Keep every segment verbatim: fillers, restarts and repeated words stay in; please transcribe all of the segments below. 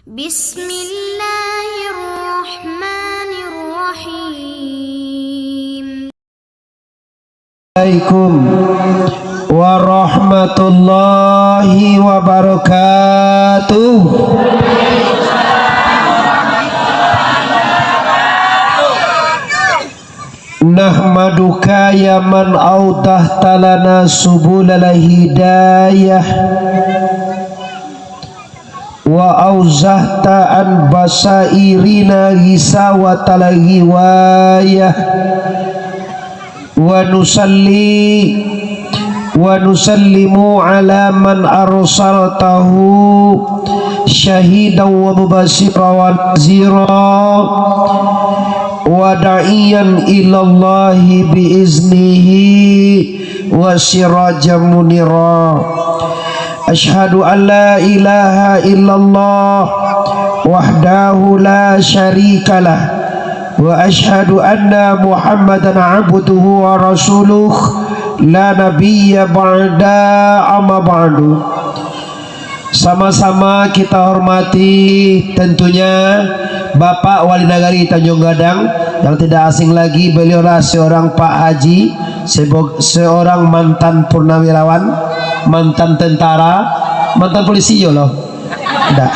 Bismillahirrahmanirrahim. Assalamualaikum warahmatullahi wabarakatuh. Nahmaduka ya man audahta lana subulal hidayah, wa auzahta an basairina ghisawatal ghiwayah. Wa nusalli wa nusallimu ala man arsaltahu syahidan wa mubasyiran wa nazira wa da'iyan ilallahi bi iznihi wa sirajan munira. Asyhadu an la ilaha illallah wahdahu la syarikalah, wa asyhadu anna Muhammadan abduhu wa rasuluh, la nabiyya ba'da, amma ba'du. Sama-sama kita hormati tentunya Bapak Wali Nagari Tanjung Gadang, yang tidak asing lagi beliaulah seorang Pak Haji, sebo-, seorang mantan purnawirawan, mantan tentara, mantan polisi yo lo. Ndak.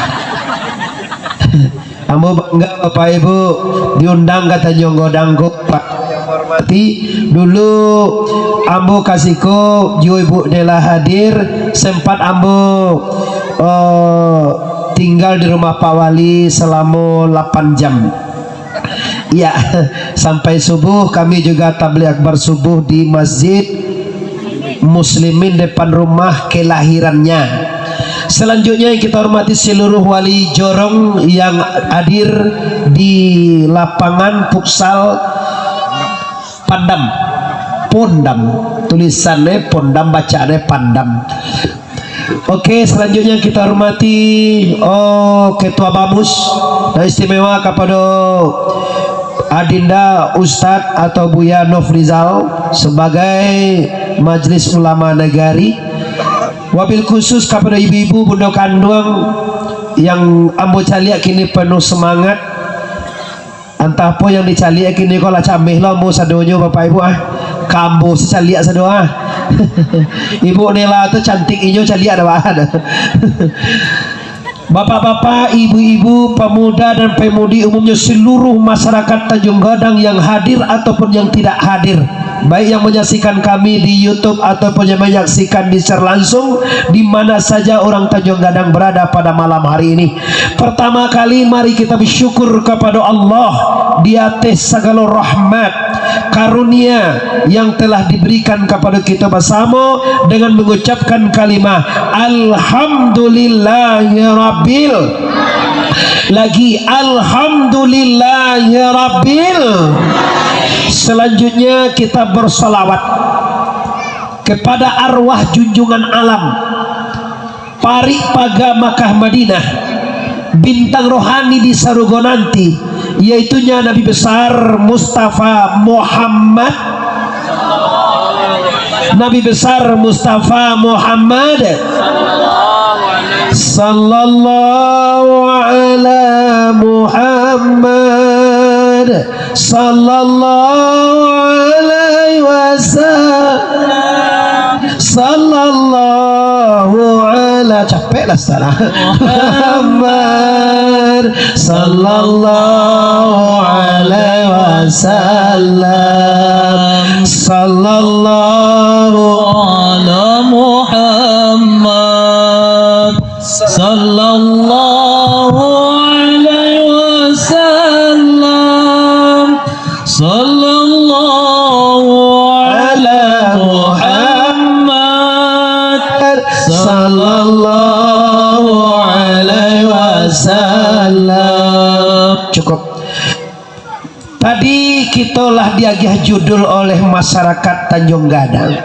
Ambo bangga Bapak Ibu diundang ka Tanjung Gadang ko, Pak. Yang hormati, dulu ambo ka siko, juo Ibu Nela hadir, sempat ambo, eh, tinggal di rumah Pak Wali selamo lapan jam. Ya, sampai subuh kami juga tabligh akbar subuh di Masjid Muslimin depan rumah kelahirannya. Selanjutnya yang kita hormati seluruh wali jorong yang hadir di lapangan futsal Pandam. Pondam. Tulisannya Pondam, bacaannya Pandam. Oke, selanjutnya kita hormati, oh, Ketua Bamus, dan istimewa kepada Adinda Ustadz atau Buya Nofrizal sebagai Majelis Ulama Negari. Wabil khusus kepada ibu-ibu, bunda kanduang yang ambo caliak kini penuh semangat. Antah apo yang dicaliak kini ko lah cameh lo ambo sadonyo, Bapak Ibu, ah. Ka ambo se caliak sado, ah. Ibu Nela tu cantik inyo caliak dah, Pak. Bapak-bapak, ibu-ibu, pemuda dan pemudi umumnya seluruh masyarakat Tanjung Gadang yang hadir ataupun yang tidak hadir, baik yang menyaksikan kami di YouTube ataupun yang menyaksikan di secara langsung, di mana saja orang Tanjung Gadang berada pada malam hari ini. Pertama kali, mari kita bersyukur kepada Allah di atas segala rahmat, karunia yang telah diberikan kepada kita bersama dengan mengucapkan kalimah Alhamdulillahirabbil. Lagi, Alhamdulillahirabbil. Selanjutnya kita bersalawat kepada arwah junjungan alam, parik paga Makkah Madinah, bintang rohani di sarugo nanti, yaitunya Nabi Besar Mustafa Muhammad. Nabi Besar Mustafa Muhammad. Sallallahu ala Muhammad. Sallallahu alaihi wasallam. Sallallahu ala, capek lah salah. Muhammad. Sallallahu alaihi wasallam. Sallallahu ala Muhammad. Sallallahu alaihi wasallam. Sallallahu ala Muhammad. Sallallahu alaihi wasallam. Cukup. Tadi kito lah diagiah judul oleh masyarakat Tanjung Gadang.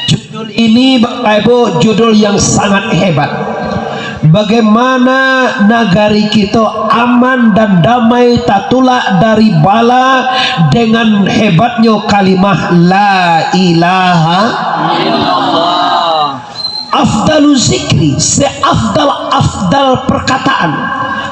Judul ini, Bapak Ibu, judul yang sangat hebat. Bagaimana nagari kito aman dan damai, tatulak dari bala dengan hebatnyo kalimah La ilaha illallah. Afdalu zikri, seafdal-afdal perkataan,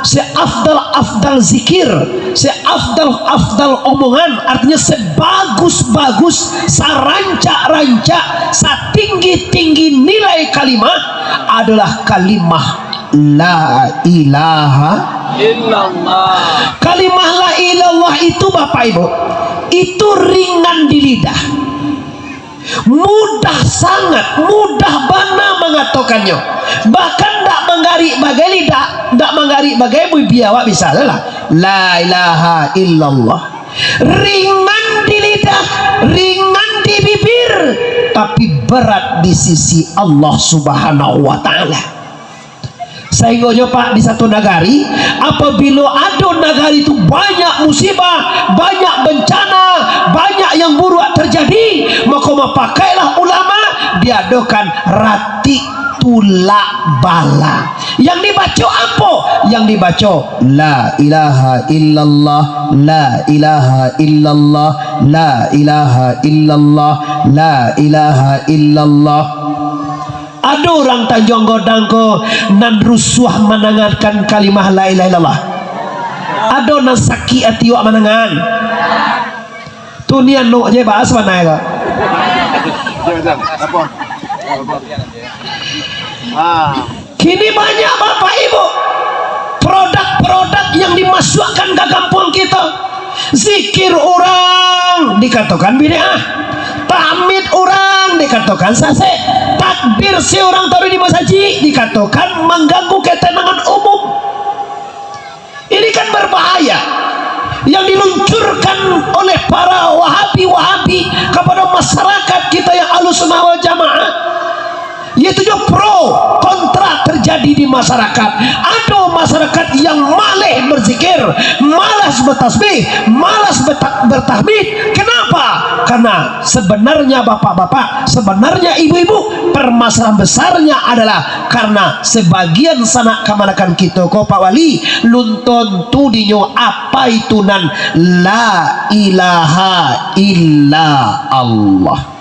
seafdal-afdal zikir, seafdal-afdal omongan, artinya sebagus-bagus, sarancak-rancak, satinggi-tinggi nilai kalimah adalah kalimah la ilaha illallah. Kalimah la ilallah itu, Bapak Ibu, itu ringan di lidah. Mudah sangat, mudah bana mangatokannyo. Bahkan ndak manggarik bagai lidah, ndak manggarik bagai bibia awak bisa lah. La ilaha illallah. Ringan di lidah, ringan di bibir, tapi berat di sisi Allah Subhanahu wa Ta'ala. Sainggonyo, Pak, di satu nagari, apabilo ado nagari tu banyak musibah, banyak bencana, banyak yang buruak terjadi, mako mapakailah ulama, diadokan ratik tulak bala. Yang dibaco apo? Yang dibaco, "La ilaha illallah, la ilaha illallah, la ilaha illallah, la ilaha illallah." Ado urang Tanjuang Godang ko nan rusuah mandangakan kalimah la ilaha illallah? Ado nan sakik ati awak mandangaan? Tu nian nuk je bahas panai ko. Ah. Kini banyak, Bapak Ibu, produk-produk yang dimasukkan ka kampuang kito. Zikir urang dikatokan bid'ah. Tahmid urang dikatokan sasek. Takbir si urang taruih di masajik dikatokan mangganggu ketenangan umum. Ini kan berbahaya. Yang diluncurkan oleh para wahabi-wahabi kepada masyarakat kita yang Ahlussunnah wal Jamaah, yaitu jo pro kontra terjadi di masyarakat. Ado masyarakat yang maleh berzikir, malas bertasbih, malas berta-, bertahmid. Kenapa? Karena sebenarnya bapak-bapak, sebenarnya ibu-ibu, permasalahan besarnya adalah karena sebagian sanak kamanakan kito ko, Pak Wali, lunton tu dinyo apai tu nan la ilaha illa Allah.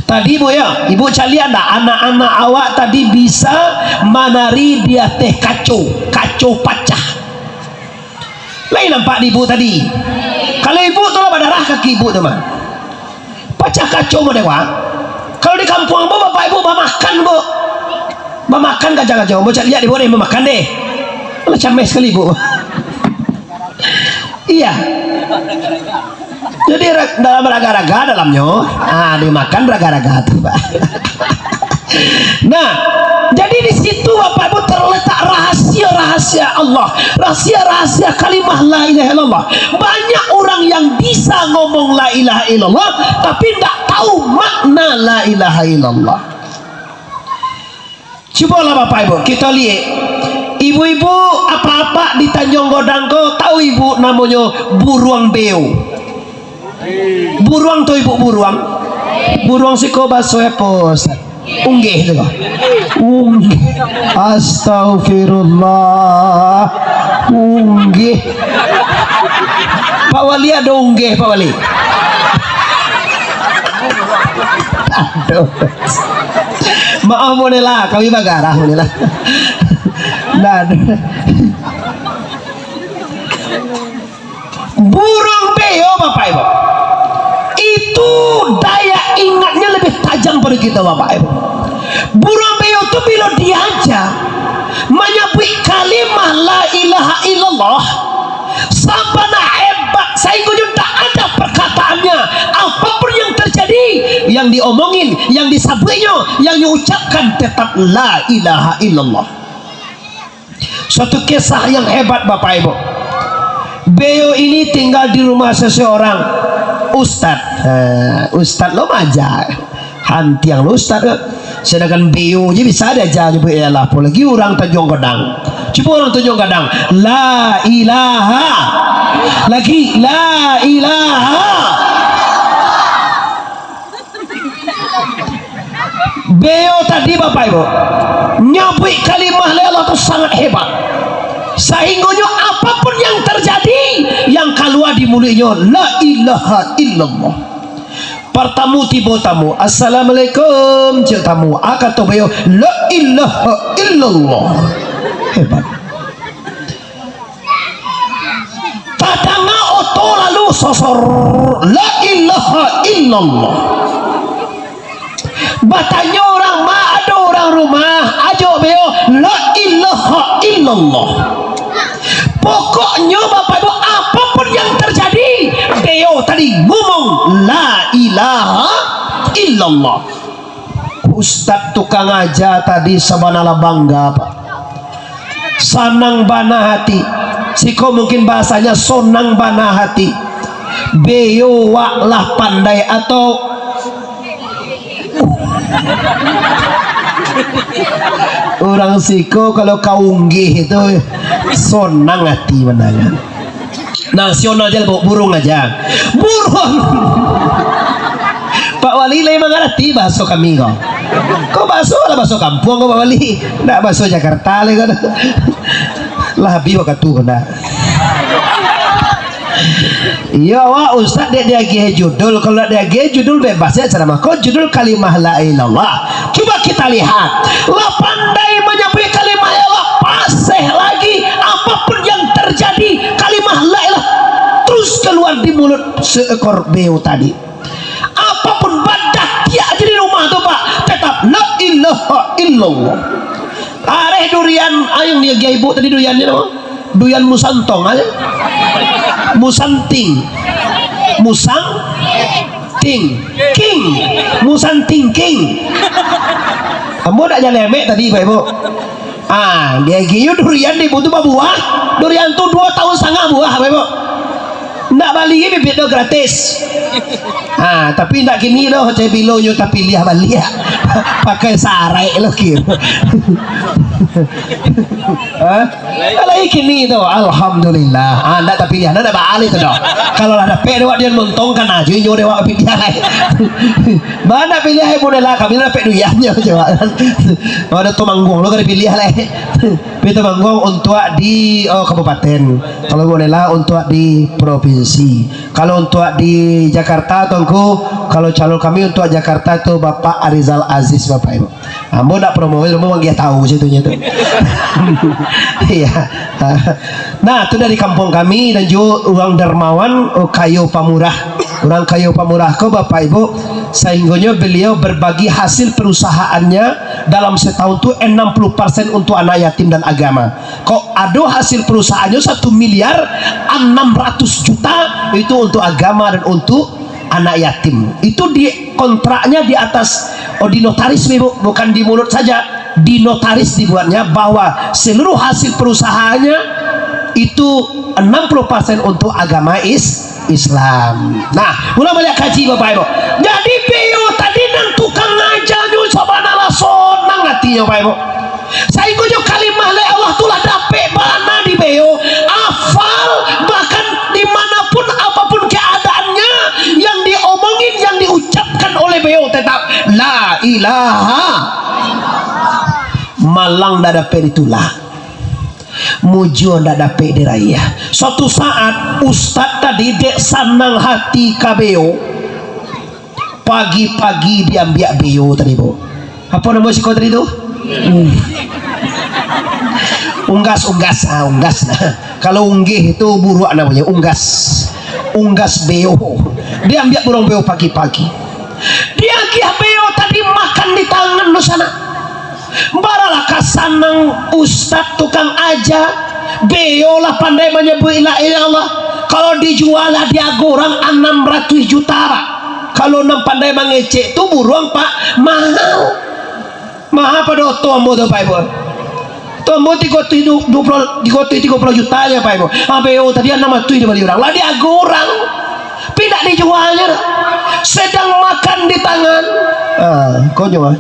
Tadi, Bu, ya, Ibu caliak ndak, anak-anak awak tadi bisa manari di ateh kaco, kaco pacah. Lai nampak di Ibu tadi? Kalau Ibu tu lah badarah kaki Ibu tu mah. Pacah kaco model wak. Kalau di kampuang Ambo, bapak Ibu bamakan, Bu. Bamakan kaco-kaco. Ambo caliak di Ibu deh, bamakan deh. Alah, cameh sakali Ibu. Iya. Jadi, ra-, dalam raga-raga dalamnyo, ah, dimakan raga-raga tu, Pak. Nah, jadi di situ, Bapak Ibu, terletak rahasia-rahasia Allah, rahasia-rahasia kalimah la ilaha illallah. Banyak orang yang bisa ngomong la ilaha illallah, tapi ndak tahu makna la ilaha illallah. Cubolah Bapak Ibu, kito liek. Ibu-ibu, apak-apak di Tanjuang Godang ko, tahu Ibu namonyo buruang beo? Buruang tu, Ibu, buruang? Buruang siko baso apo, Ustaz? Unggeh tu ko. Unggeh. Astagfirullah. Unggeh. Pak Wali ado unggeh, Pak Wali? Aduh. Maaf, boleh lah, kami bagarah, boleh lah. Nah, buruang beo, Bapak Ibu, itu daya ingatnya lebih tajam pada kita, Bapak Ibu. Buruang beo tu bilo diaja manyabuik kalimah la ilaha illallah, sabana hebat, sainggonyo ndak ada perkataannya, apapun yang terjadi, yang diomongin, yang disabuiknyo, yang diucapkan, tetap la ilaha illallah. Suatu kisah yang hebat, Bapak Ibu. Beo ini tinggal di rumah seseorang ustad. Ha, ustad lo maja. Hantiang lo ustad. Sedangkan beo je bisa diaja nyebut, ya Allah, apalagi urang Tanjuang Gadang. Cubo urang Tanjuang Gadang. La ilaha. Lagi, la ilaha. Beo tadi, Bapak Ibu, nyabuik kalimah la ilaha tu sangat hebat. Sainggonyo apapun yang terjadi, yang kalua di muluiknyo, la ilaha illallah. Partamu tibo tamu, "Assalamualaikum," cek tamu. A kato baliau, "La ilaha illallah." Hebat. Tadanga oto lalu sosor, "La ilaha illallah." Batanyo urang, "Ma, ado urang rumah?" Ajok baliau, "La ilaha illallah." Pokoknyo, Bapak Ibu, apapun yang terjadi, baliau tadi ngomong, "La ilaha illallah." Ustaz tukang aja tadi sabana lah bangga, Pak. Sanang bana hati. Siko mungkin bahasanya sonang bana hati. Baliau wak lah pandai atau urang siko kalau ka unggih itu sonang hati mandangan. Nasional je lah, burung aja. Burung. Pak Wali lai mangarati bahaso kami ko. Ko bahaso lah bahaso kampuang ko, Pak Wali. Ndak bahaso Jakarta lai ko. Lah habih wakatu ko ndak. Iyo, awak ustaz dek diagiah judul. Kalau ndak diagiah judul, bebas ya ceramah. Ko judul kalimah la ilaha illallah. Cuba kita lihat. Lah pandai manyabuik kalimah la ilaha illallah, paseh lagi. Apapun yang terjadi, kalimah la ilaha terus kaluar di mulut seekor beo tadi. Apapun badatiak aja di rumah tu, Pak, tetap la ilaha illallah. Areh durian, ayo ni agiah ibu tadi duriannyo nama? Durian musantong aja. Musanting. Musang ting. King. Musanting king. Ambo dak nyalemek tadi, Pak Ibu. Ah, diagiahnyo durian di ibu tu babuah. Durian tu duo taun satangah buah, Bapak Ibu. Ndak bali bibit tu gratis. Ah, tapi ndak kini doh, cai bilo nyo tapiliah baliak. Pakai sarek lo kiro. Hah? Kalau kini tu, alhamdulillah. Ah, ndak tapiliah, ndak baalih tu doh. Kalau lah dapek dewak dia montong kan, ah, junyo dewak piliah. Bana piliah ibu nila, kami lah dapek duriannyo, coba. Ada Tumanggung lo kan dipiliah lah. Pi Tumanggung untuak di, oh, kabupaten. Kalau Bonela untuak di provinsi. Kalau untuak di Jakarta, Tuanku, kalau calon kami untuak Jakarta tu Bapak Arizal Aziz, Bapak Ibu. Ambo ndak promo, ambo manggia tahu situnyo tu. Iya. Nah, tu dari kampuang kami dan juo urang dermawan, oh, kayo pamurah. Urang kayo pamurah ko, Bapak Ibu, sahinggonyo beliau berbagi hasil perusahaannya dalam setahun tu enam puluh persen untuk anak yatim dan agama. Kok ado hasil perusahaannyo satu miliar enam ratus juta, itu untuk agama dan untuk anak yatim. Itu di kontraknya di atas, oh, di notaris, Ibu, bukan di mulut saja. Di notaris dibuatnya bahwa seluruh hasil perusahaannya itu enam puluh persen untuk agama is-, Islam. Nah, ulang baliak kaji, Bapak Ibu. Jadi, beo tadi nan tukang ajanyo sabana lah sonang atinyo, Bapak Ibu. Sainggonyo kalimah la ilaha illallah tu lah dapek bana di beo, afal, bahkan dimanapun, apapun keadaannya, yang diomongin, yang diucapkan oleh beo tetap la ilaha. Malang ndak dapek ditulak, mujua ndak dapek diraih. Suatu saat, ustaz tadi dek sanang hati ka beo, pagi-pagi diambiak beo tadi, Bu. Apo namo siko tadi tu? Unggas, unggas, ah, unggas. Kalau unggih itu buruak namonyo, unggas. Unggas beo. Diambiak burung beo pagi-pagi. Diagiah beo tadi makan di tangan tu sanak. Baralah ka sanang ustaz tukang aja, beo lah pandai manyabuik la ilaha illallah. Kalau dijua lah di ago urang anam ratuih juta, Pak. Kalau nan pandai mangecek tu buruang, Pak, mahal. Mahal pado oto ambo tu, Pak Ibu. Oto ambo tigo ratuih du-, dua puluh, tigo ratuih tigo puluh juta aja, Pak Ibu. Ah, beo tadi anam ratuih dibali urang. Lah di ago urang. Pi ndak dijualnyo. Sedang makan di tangan. Ah, konyo ah.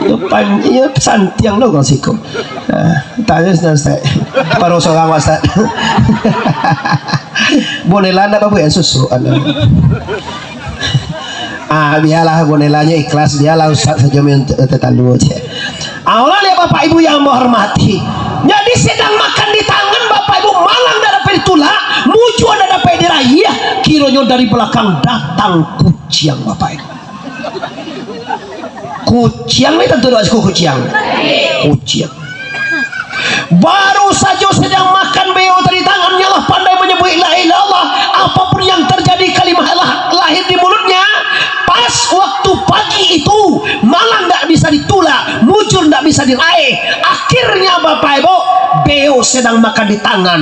Depan, iyo, santiang lo kau siko. Ah, tanyo senang, Ustaz. Paro sorang, Ustaz. Bonela ndak babuek susu, anu. Ah, bialah, bonelanyo ikhlas, bialah ustaz sajo main te-, tetalu je. Ah, ulah lihat Bapak Ibu yang ambo hormati. Jadi sedang makan di tangan Bapak Ibu, malang ndak dapek Ditulak, mujua ndak dapek diraiah, kironyo dari balakang datang kuciang, Bapak Ibu. Kuciang ni tantu dek siko kuciang. Kuciang. Baru sajo sadang makan beo tadi, tangannyo lah pandai manyabuik la ilaha illallah. Apapun yang terjadi, kalimah lah lahir di mulutnya. Pas waktu pagi itu, malang ndak bisa ditulak, mujur ndak bisa diraih. Akhirnya, Bapak Ibu, beo sadang makan di tangan.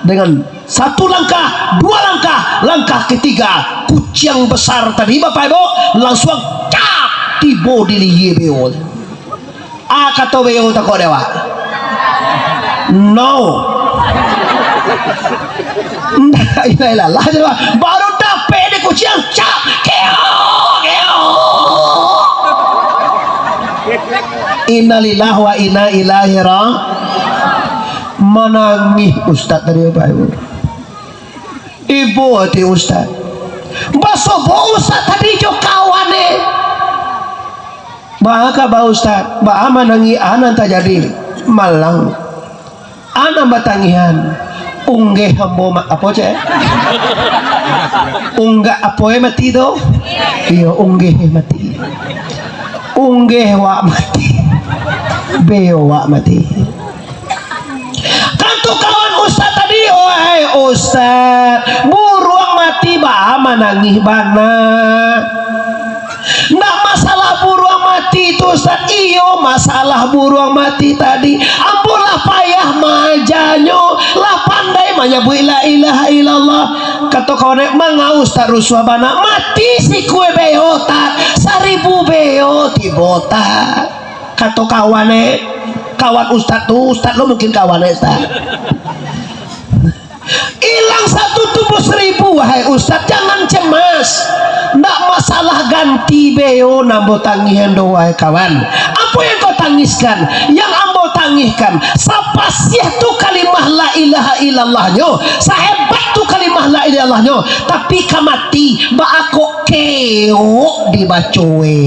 Dengan satu langkah, dua langkah, langkah ketiga, kuciang besar tadi, Bapak Ibu, langsuang cap tibo di lihia beo. Ah, kato beo, takok dek awak. No. Ndak, ilah, ilah, lah, je, Pak. Baru dapek dek kuciang, cap, keo, keo. Innalillahi wa inna ilaihi ra-, manangih ustaz tadi, Bapak Ibu. Ibo ati ustaz. Basobok ustaz tadi jo kawan e. Baa kaba ustaz? Baa manangih, a nan tajadi? Malang. A nan batangihan. Unggeh ambo ma-, apo cek? Unggah apo e mati tu? Iyo, unggeh e mati. Unggeh wak mati. Beo wak mati. Kato kawan ustaz tadi, "Wahai ustaz, buruang mati baa manangih bana?" "Ndak masalah buruang mati tu, ustaz." "Iyo, masalah buruang mati tadi. Ambo lah payah maajanyo, lah pandai manyabuik la ilaha illallah." Kato kawan, "Manga ustaz rusuah bana? Mati sikua beo, Tad. Saribu beo tibo, Tad." Kato kawan e, kawan ustaz tu, ustaz lo mungkin kawan e, ustaz. Ilang satu tumbuah saribu, wahai ustaz, jangan cemas. Ndak masalah ganti beo nan ambo tangihan do, wahai kawan. Apo yang kau tangiskan? Yang ambo tangihkan, sapasiah tu kalimah la ilaha illallahnyo, sahebat tu kalimah la ilaha illallahnyo, tapi ka mati, baa kok keok dibaco e.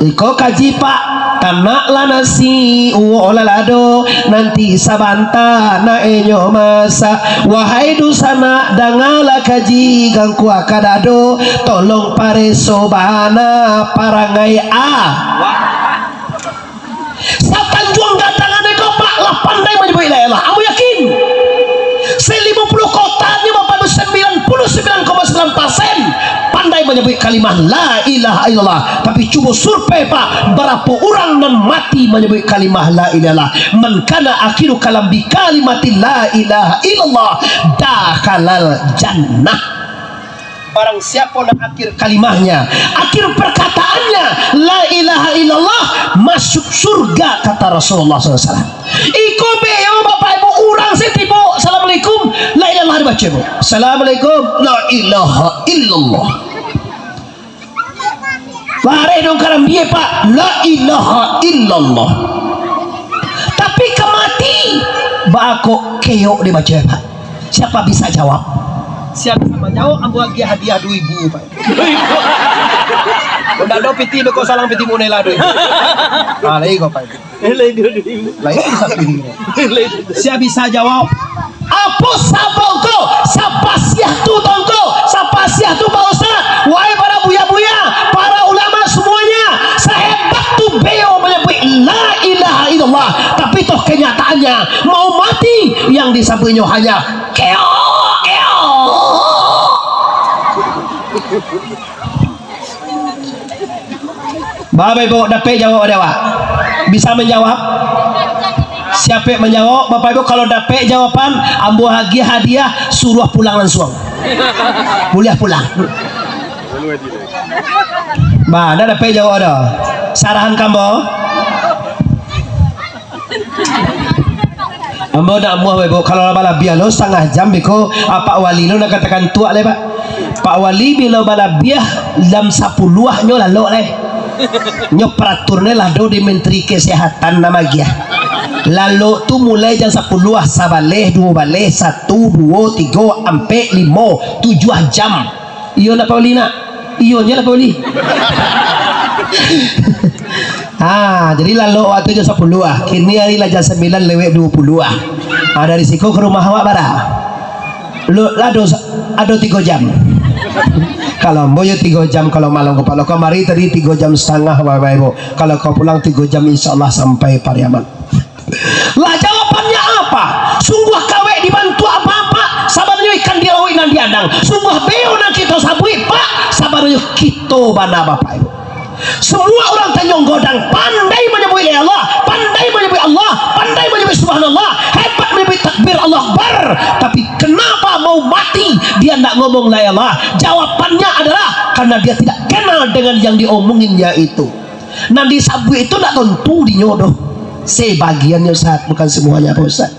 Iko kaji, Pak, tanak lah nasi, uwok lah lado, nanti sabanta nak inyo masak. Wahai dunsanak, dangalah kaji, gangkua ka dado, tolong pareso bana parangai a. Satanjuang Gadang ane ko, Pak, lah pandai manyabuik la ilaha illallah. Ambo yakin, se limo puluh kota ni, Bapak Ibu, sembilan puluh sembilan koma sembilan persen pandai manyabuik kalimah la ilaha illallah. Tapi cubo survei, Pak, barapo urang nan mati manyabuik kalimah la ilaha illallah? Man kana akhiru kalam bi kalimati la ilaha illallah, dakhalal jannah. Barang siapo nan akhir kalimahnya, akhir perkataannya, la ilaha illallah, masuk surga, kata Rasulullah sallallahu alaihi wasallam. Iko beo, Bapak Ibu, urang se tibo, "Assalamualaikum," la ilaha illallah dibaco, Bu. "Assalamualaikum, la ilaha illallah." Bareh dong karambia, Pak, "La ilaha illallah." Tapi ka mati, baa kok keok dibaco, Pak? Siapa bisa jawab? Siapa bisa manjawab, ambo agiah hadiah duo ribu, Pak. Ndak ado piti beko salang, piti mune lah duo ribu. Ah, lai ko, Pak. Lai duo ribu. Lai sapi. Lai. Siapa bisa jawab? Apo sabab ko? Sapasiah tu tongko, sapasiah tu, Pak Ustaz. Wahai para buya-buya, para ulama semuanya, sahebat tu beo manyabuik la ilaha illallah. Tapi toh kenyataannya, mau mati, yang disabuiknyo hanya keok, keok. Bapak Ibu, dapek jawab dek awak? Bisa manjawab? Siapa yang manjawab? Bapak Ibu, kalau dapek jawaban, ambo agiah hadiah, suruah pulang langsung. Buliah pulang. Ba, ndak dapek jawab doh. Sarahan ka ambo. Ambo ndak amuah, Bapak Ibu. Kalau lah balabiah lo, satangah jam beko, ah, Pak Wali lo nak katakan tuak lai, Pak. Pak Wali bilo balabiah jam sapuluah nyo lalok lai. Nyo peraturan lah do di Menteri Kesehatan nan magiah. Lalok tu mulai jam sapuluah, sabaleh, duo baleh, satu, duo, tigo, ampek, limo, tujuah jam. Iyo ndak, Pak Wali, nak? Iyo nyo lah, Pak Wali. Ah, Jadi lalok waktu jam sapuluah ah. Kini hari lah jam sambilan lewat duo puluah ah. Ah, dari siko ka rumah awak bara? Lo, ado, ado tigo jam. Kalau ambo yo tigo jam, kalau malam kapalo. Kamari tadi tigo jam satangah, Bapak Ibu. Kalau ka pulang tigo jam, insya Allah sampai Pariaman. Lah, jawabannya apa? Sungguah kawek dibantuak Bapak, sabananyo ikan di lauik nan diadang. Sungguah beo nan kito sabuik, Pak, sabananyo kito bana, Bapak Ibu. Semua orang Tanjung Godang pandai manyabuik la ilaha illallah, pandai manyabuik Allah, pandai manyabuik subhanallah, hebat manyabuik takbir Allahu Akbar. Tapi kenapa mau mati dia ndak ngomong la ilaha illallah? Jawabannya adalah karena dia tidak kenal dengan yang diomonginnya itu. Nan disabuik itu ndak tontu dinyo doh. Sebagiannyo, Ustaz, bukan semuanya, Pak Ustaz.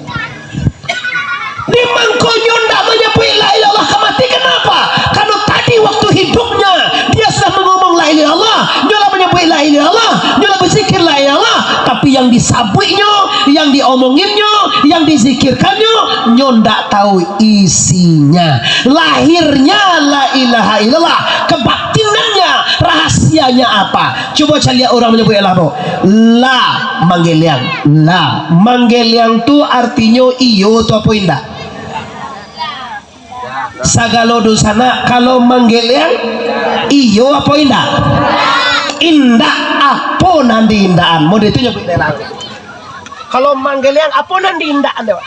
Di mangkonyo ndak manyabuik la ilaha illallah ka mati. Kenapa? Karena tadi waktu hidupnya, dia sudah mangomong la ilaha illallah, nyo lah manyabuik la ilaha illallah, nyo lah bazikir la ilaha illallah. Tapi yang disabuiknyo, yang diomonginnyo, yang dizikirkannyo, nyo ndak tahu isinya. Lahirnya la ilaha illallah, kebatinannya, rahasianya apa? Cubo caliak urang manyabuik la, bo. La, manggeliang. La, manggeliang tu artinyo iyo tu apo indak? Sagalo dunsanak, kalau manggeliang, iyo apo indak? Indak, apo nan diindakan? Model tu nyabuik la ilaha. Kalau manggeliang, apo nan diindakan tu?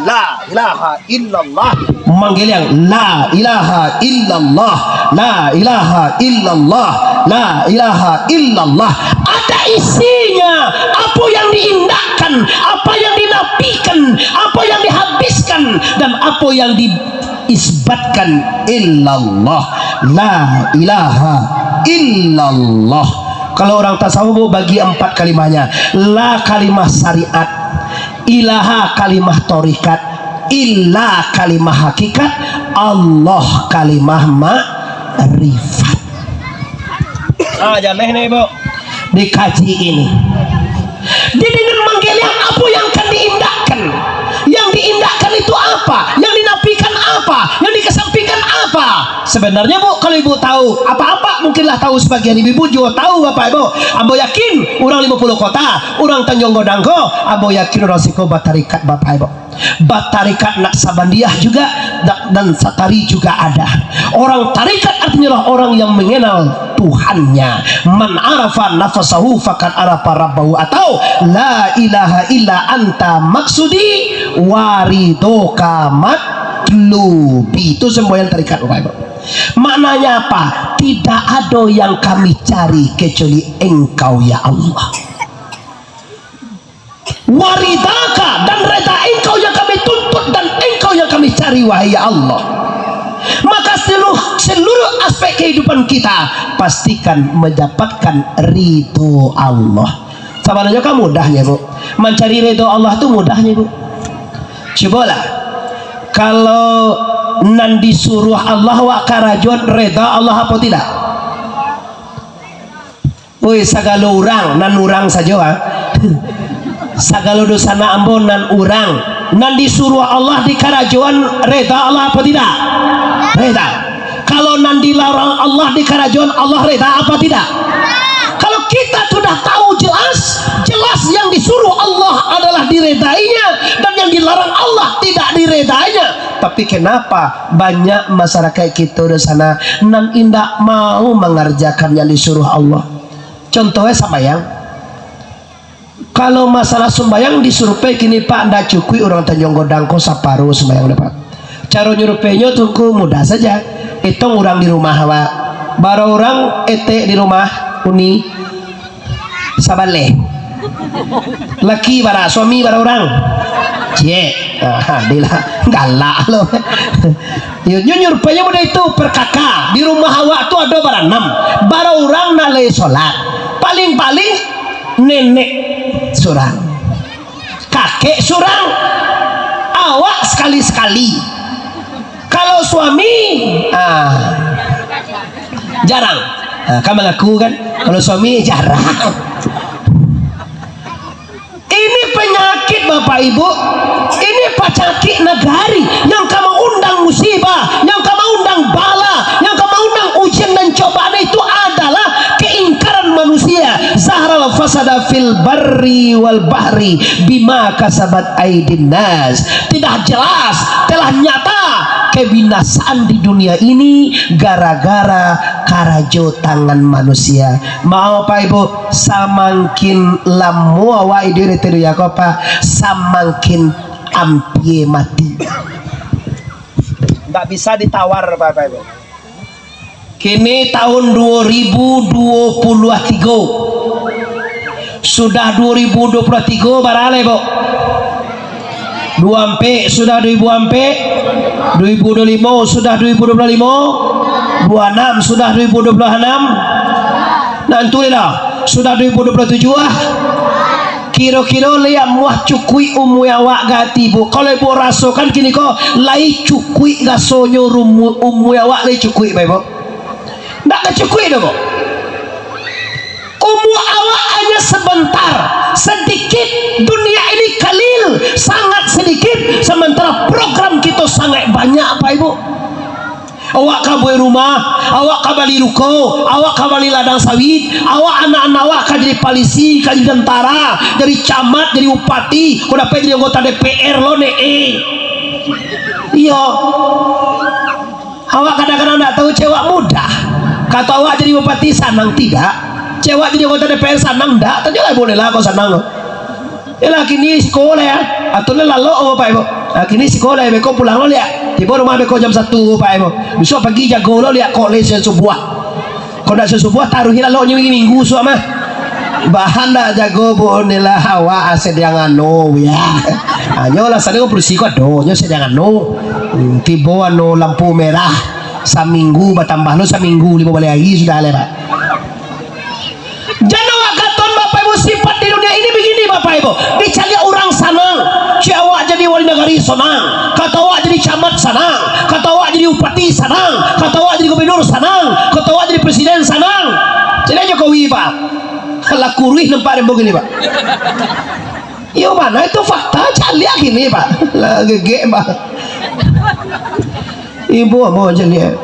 La ilaha illallah. Manggeliang, la ilaha illallah, la ilaha illallah, la ilaha illallah. Ada isinya, apo yang diindakkan, apo yang dinapikan, apo yang dihabiskan, dan apo yang diisbatkan. Illallah, la ilaha illallah. Kalau orang tasawuf, Bu, bagi ampat kalimahnya. La kalimah syariat, ilaha kalimah torikat, illa kalimah hakikat, Allah kalimah makrifat. Ah, jaleh ni, Bu. Dikaji ini. Jadi dengan manggeliang, apo yang akan diindakkan? Yang diindakkan itu apa? Yang dinapikan apa? Yang dikesampingkan apa? Sebenarnya, Bu, kalau Ibu tahu, apa-apa mungkinlah tahu sebagian. Ibu-ibu juga tahu, Bapak Ibu. Ambo yakin, urang Limo Puluh Kota, urang Tanjung Godang ko, ambo yakin urang siko batarikat, Bapak Ibu. Batarikat Naksabandiah juga, da-, dan Satari juga ada. Orang tarikat artinya adalah orang yang mengenal Tuhannya. "Man arafa nafsahu faqad arafa rabbahu," atau "La ilaha illa anta maksudi wa ridhoka matlubi." Itu semboyan tarikat, Bapak Ibu. Maknanya apa? Tidak ada yang kami cari kecuali Engkau, ya Allah. Waridaka, dan reda Engkau yang kami tuntut dan Engkau yang kami cari, wahai ya Allah. Maka seluruh, seluruh aspek kehidupan kita pastikan mendapatkan ridho Allah. Sabananyo kan mudahnyo, Bu. Mancari ridho Allah tu mudahnyo, Bu. Cubolah. Kalau nan disuruah Allah wak karajoan, reda Allah apo tidak? Oi, sagalo urang, nan urang sajo, ah. Sagalo dunsanak ambo nan urang. Nan disuruah Allah dikarajoan, reda Allah apo tidak? Reda. Kalau nan dilarang Allah dikarajoan, Allah reda apo tidak? Kalau kita sudah tahu jelas, jelas yang disuruh Allah adalah diredainya, dan yang dilarang Allah tidak diredainya. Tapi kenapa banyak masyarakat kita di sana nan indak mau mengerjakan yang disuruh Allah? Contohnya sambayang. Kalau masalah sumbayang disurvei kini, Pak, ndak cukuik urang Tanjung Godang ko saparo sumbayang dek, Pak. Caro nyurveinyo tu ko mudah saja. Itong urang di rumah awak. Bara urang etek di rumah, uni? Sabaleh. Laki bara, suami bara urang? Ciek. Ah, dilah. Galak lo. Yo, nyo nyurveinyo model itu, per K K. Di rumah awak tu ado baranam. Bara urang nan lai solat? Paling-paling nenek surang. Kakek surang. Awak sakali-sakali. Kalau suami, ah, jarang. Ah, kan mangaku kan? Kalau suami jarang. Ini penyakit, Bapak Ibu. Ini pacakik nagari yang ka maundang musibah, yang ka maundang bala, yang ka maundang ujian dan cobaan itu adalah keingkaran manusia. Zaharal fasada fil barri wal bahri bima kasabat aidin nas. Telah jelas, telah nyata kebinasaan di dunia ini gara-gara karajo tangan manusia. Mao, Pak Ibu, samangkin lamo awak iduik di dunia ko, Pak, samangkin ampia mati. Ndak bisa ditawar, Bapak Ibu. Kini tahun dua ribu dua puluh tiga. Sudah dua ribu dua puluh tiga, bara lai, Bu? Dua ampek, sudah dua ribu ampek. Dua ribu dua limo, sudah dua ribu dua puluh limo. Dua anam, sudah dua ribu dua puluh anam. Nah, tu lah. Sudah dua ribu dua puluh tujuh, ah. Kiro-kiro lai amuah cukuik umua awak gati, Bu? Kalau Ibu rasokan kini ko, lai cukuik rasonyo rumu-, umua awak lai cukuik, Bapak Ibu? Ndak ka cukuik doh, Bu. Umua awak hanya sebentar, sedikit, dunia ini kalil, sangat sedikit, sementara program kito sangat banyak, Bapak Ibu. Awak ka buek rumah, awak ka bali ruko, awak ka bali ladang sawit, awak anak-anak awak ka jadi palisi, ka jadi tentara, jadi camat, jadi bupati, ko dapek jadi anggota D P R lo ne, eh. Iyo. Awak kadang-kadang ndak tahu, cewek mudah. Kato awak jadi bupati sanang tidak? Cewek jadi anggota D P R sanang ndak? Tanyolah Ibu Nela ko sanang ko. Yalah, kini sikola ya. Atau lah lalok, oh, Pak Ibu. Ah, kini sikola ya, beko pulang lo liak. Tibo rumah beko jam satu, Pak Ibu. Bisuak pagi jago lo liak kok lai siang subuah. Kok ndak siang subuah, taruih lalok nyo minggu suak mah. Bahan ndak jago, Bu Nela, awak sadiang anu, ya. Hanyo lah, sadang produksi ko ado, nyo sadiang anu. Hmm, tibo anu lampu merah, saminggu batambah lo, saminggu limo baleh ari sudah lai, Pak. Jan awak katon, Bapak Ibu, sifat di dunia ini begini, Bapak Ibu. Dicaliak urang sanang, cek awak jadi wali nagari sanang, kato awak jadi camat sanang, kato awak jadi bupati sanang, kato awak jadi gubernur sanang, kato awak jadi presiden sanang. Caliak Jokowi, Pak. Lah kuruih nampak dek ambo kini, Pak. Iyo, mana itu fakta, caliak kini, Pak. Lah gegek, Pak. Ibu ambo caliak.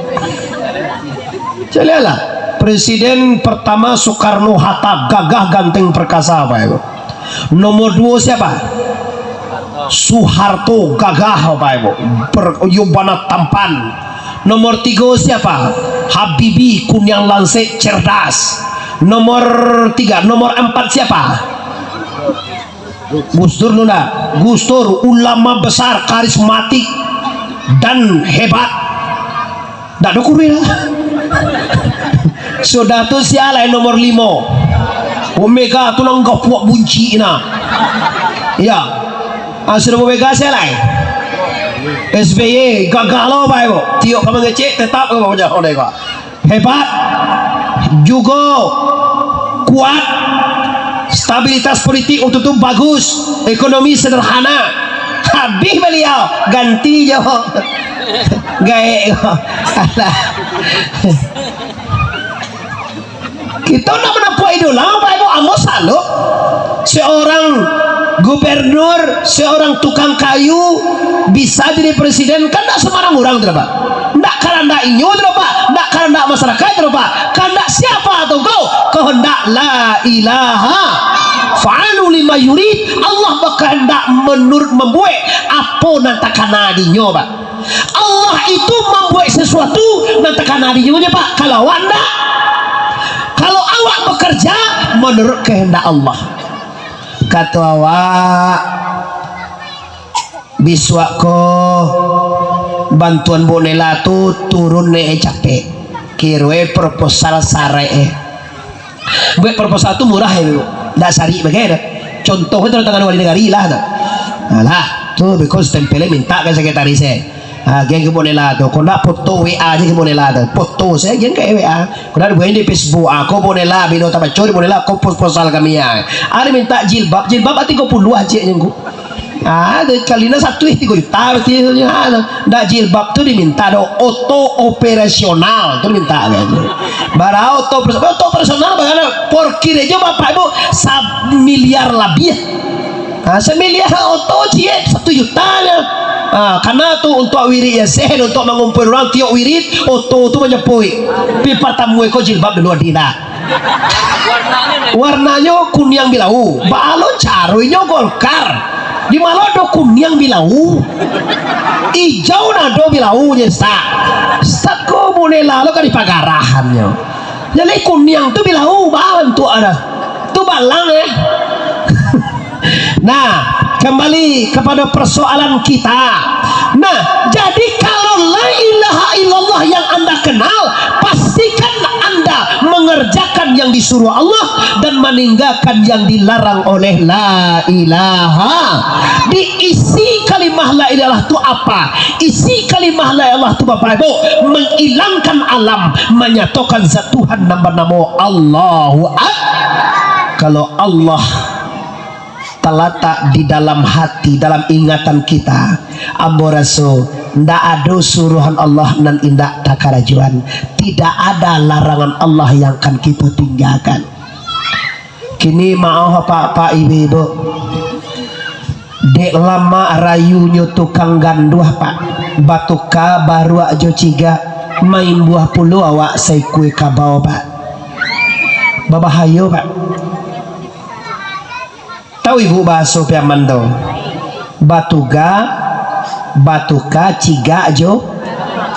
Caliaklah. Presiden pertama Soekarno Hatta, gagah ganteng perkasa, Bapak Ibu. Nomor duo siapa? Soeharto, gagah, Bapak Ibu. Per-, iyo bana tampan. Nomor tigo siapa? Habibie, kuniang langsek, cerdas. Nomor tiga, nomor empat siapa? Gus Dur tu ndak? Gus Dur, ulama besar, karismatik, dan hebat. Ndak ado kuruih lah. Sudah tu sia lai nomor limo? Oh, Mega tu nan gapuak buncik nah. Ya. Ah, sudah Mega sia lai? S B Y, gagah lo, Bapak Ibu. Tiok ka mangecek, tetap ka mangecek. Hebat, jugo kuat, stabilitas politik waktu tu bagus, ekonomi sederhana. Habih baliau, ganti jo gaek ko. Alah. Kito nak manampuak idola, Bapak Ibu, ambo salut. Seorang gubernur, seorang tukang kayu bisa jadi presiden, kan ndak sembarang urang tu, Pak. Ndak karandak inyo tu, Pak. Ndak karandak masyarakat tu, Pak. Kahandak siapa tu ko? Kahandak la ilaha fa'alu lima yurid. Allah bakahandak menurut mambuek apo nan takana dinyo, Pak. Allah itu mambuek sesuatu nan takana dinyo, Pak. Kalau awak ndak, kalau awak bekerja menurut kehendak Allah. Kato awak, bisuak ko bantuan Bu Nela tu turun ne capek. Kiroe proposal sarek e. Buek proposal tu murah e, ndak sarik bagai doh. Contoh tu tangan wali nagari lah tu. Alah, tu because tempel e minta ka sekretaris e. Ha, agiah ka Bu Nela tu. Kok ndak foto W A se ka Bu Nela tu. Foto se agiah ka W A. Kok ndak buek di Facebook. Ah, ko Bu Nela, bilo tabaco di Bu Nela, ko proposal kami ah. Ado minta jilbab, jilbab ah tigo puluah cek nyo ko. Ah, dari kali nan satu, eh, tigo juta berarti, ah, ndak jilbab tu diminta doh, oto operasional tu diminta kan. Bara oto operasional, oto operasional bara, parkir ajo Bapak Ibu samiliar labiah. Ah, samiliar oto ciek satu juta nyo. Ah, karena tu untuak wirid Yasin, untuak mangumpul urang tiok wirid, oto tu manjapuik. Pi partamo ko jilbab dulu adi nah. Warnanyo kuniang bilau. Baa lo caro inyo Golkar? Di ma lo ado kuniang bilau? Ijau nan ado bilaunyo, Ustaz. Ustaz ko bonela lo ka dipagarahannyo. Jadi kuniang tu bilau, baa bantuak ado. Tu balang, eh. Nah, kembali kepada persoalan kita. Nah, jadi kalau la ilaha illallah yang Anda kenal, pastikan Anda mengerjakan yang disuruh Allah dan meninggalkan yang dilarang oleh la ilaha. Diisi kalimah la ilaha tu apa? Isi kalimah la ilaha tu, Bapak Ibu, menghilangkan alam, menyatukan zat Tuhan nan banamo Allahu Ak-, kalau Allah talatak di dalam hati, dalam ingatan kita, ambo raso ndak ado suruhan Allah nan indak takarajoan. Tidak ada larangan Allah yang akan kita tinggalkan. Kini maoh, Pak, Pak, Ibu-ibu. Dek lamak rayunyo tukang ganduah, Pak. Batuka baruak jo cigak, maimbuah pulo awak saikua kabau, Pak. Babahayo, Pak. Tahu ibu bahaso Piaman tu? Batuga, batuka cigak jo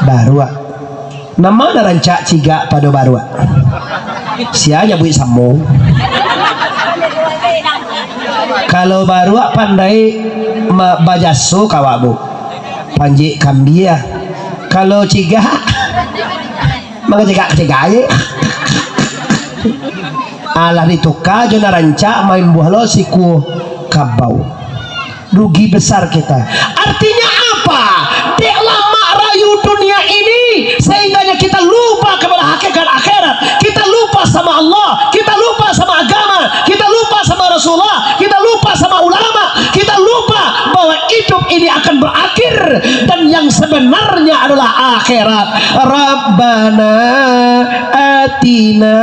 baruak. Nan ma nan rancak, cigak pado baruak? Sia nyabuik samo. Kalau baruak pandai ma-, bajaso ka awak, Bu. Panjek kambia. Kalau cigak, mangacigak-cigak aje. Alah dituka jo nan rancak, maimbuah lo sikua kabau. Rugi besar kita. Artinya apa? Dek lamak rayu dunia ini, sehingganya kita lupa kepada hakikat akhirat. Kita lupa sama Allah, kita lupa sama agama, kita lupa sama Rasulullah, kita lupa sama ulama, kita lupa bahwa hidup ini akan berakhir dan yang sebenarnya adalah akhirat. Rabbana atina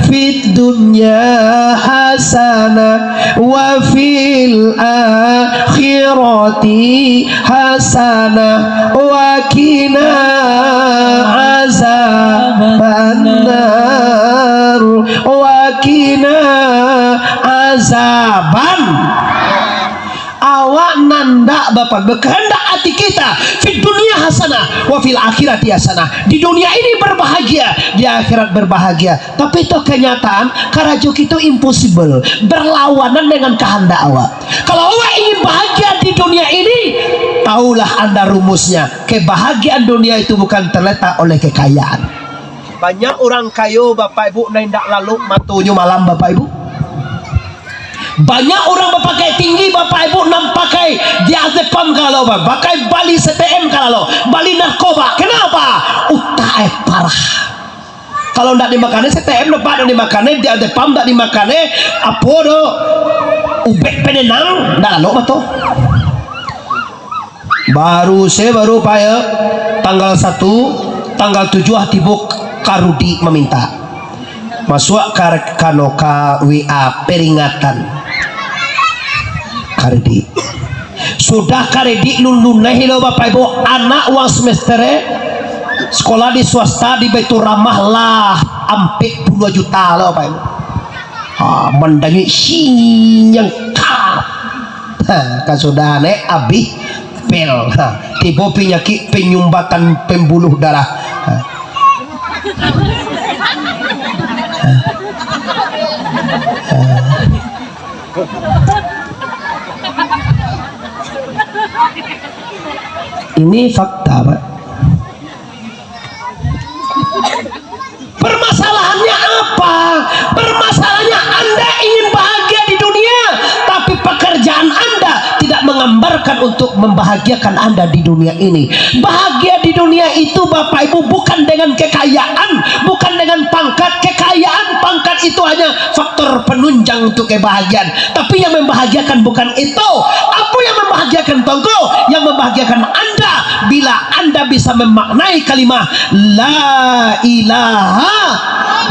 fid dunya hasanah wa fil akhirati hasanah wa qina azabannar, wa qina azaban. Awak nandak, Bapak, berkehendak hati kita, fid dunya hasanah, wa fil akhirati hasanah. Di dunia ini berbahagia, di akhirat berbahagia. Tapi toh kenyataan, karajo kito impossible, berlawanan dengan kehendak awak. Kalau awak ingin bahagia di dunia ini, tahulah Anda rumusnya. Kebahagiaan dunia itu bukan terletak oleh kekayaan. Banyak urang kayo, Bapak Ibu, nan indak lalok matonyo malam, Bapak Ibu. Banyak urang bapangkek tinggi, Bapak Ibu, nan pakai diazepam ka lalok, pakai bali C T M ka lalok, bali narkoba. Kenapa? Utak eh parah. Kalau ndak dimakan C T M, ndak dimakan diazepam, ndak dimakan apo do, ubek penenang, ndak lalok mato. Baru se, baru payo, tanggal satu, tanggal tujuah tibo ka Rudi maminta. Masuak ka, kano ka W A peringatan. Ka Rudi. Sudah ka Rudi lun-, lunaih lo, Bapak Ibu, anak uang semester, eh, sekolah di swasta di Baiturrahmah lah ampek puluah juta lo, Bapak Ibu. Ha, mandangi sinyang ka. Ha, kasudahan, eh, abih pel. Ha, tibo penyakik penyumbatan pembuluh darah. Ha. Ha. Ha. Ini fakta, Pak. Permasalahannya apa? Permasalahannya Anda ingin bahagia di dunia, tapi pekerjaan Anda tidak menggambarkan untuk membahagiakan Anda di dunia ini. Bahagia di dunia itu, Bapak Ibu, bukan dengan kekayaan, bukan dengan pangkat. Kekayaan, pangkat itu hanya faktor penunjang untuk kebahagiaan. Tapi yang membahagiakan bukan itu. Apa yang membahagiakan tongko? Yang membahagiakan Anda bila Anda bisa memaknai kalimah la ilaha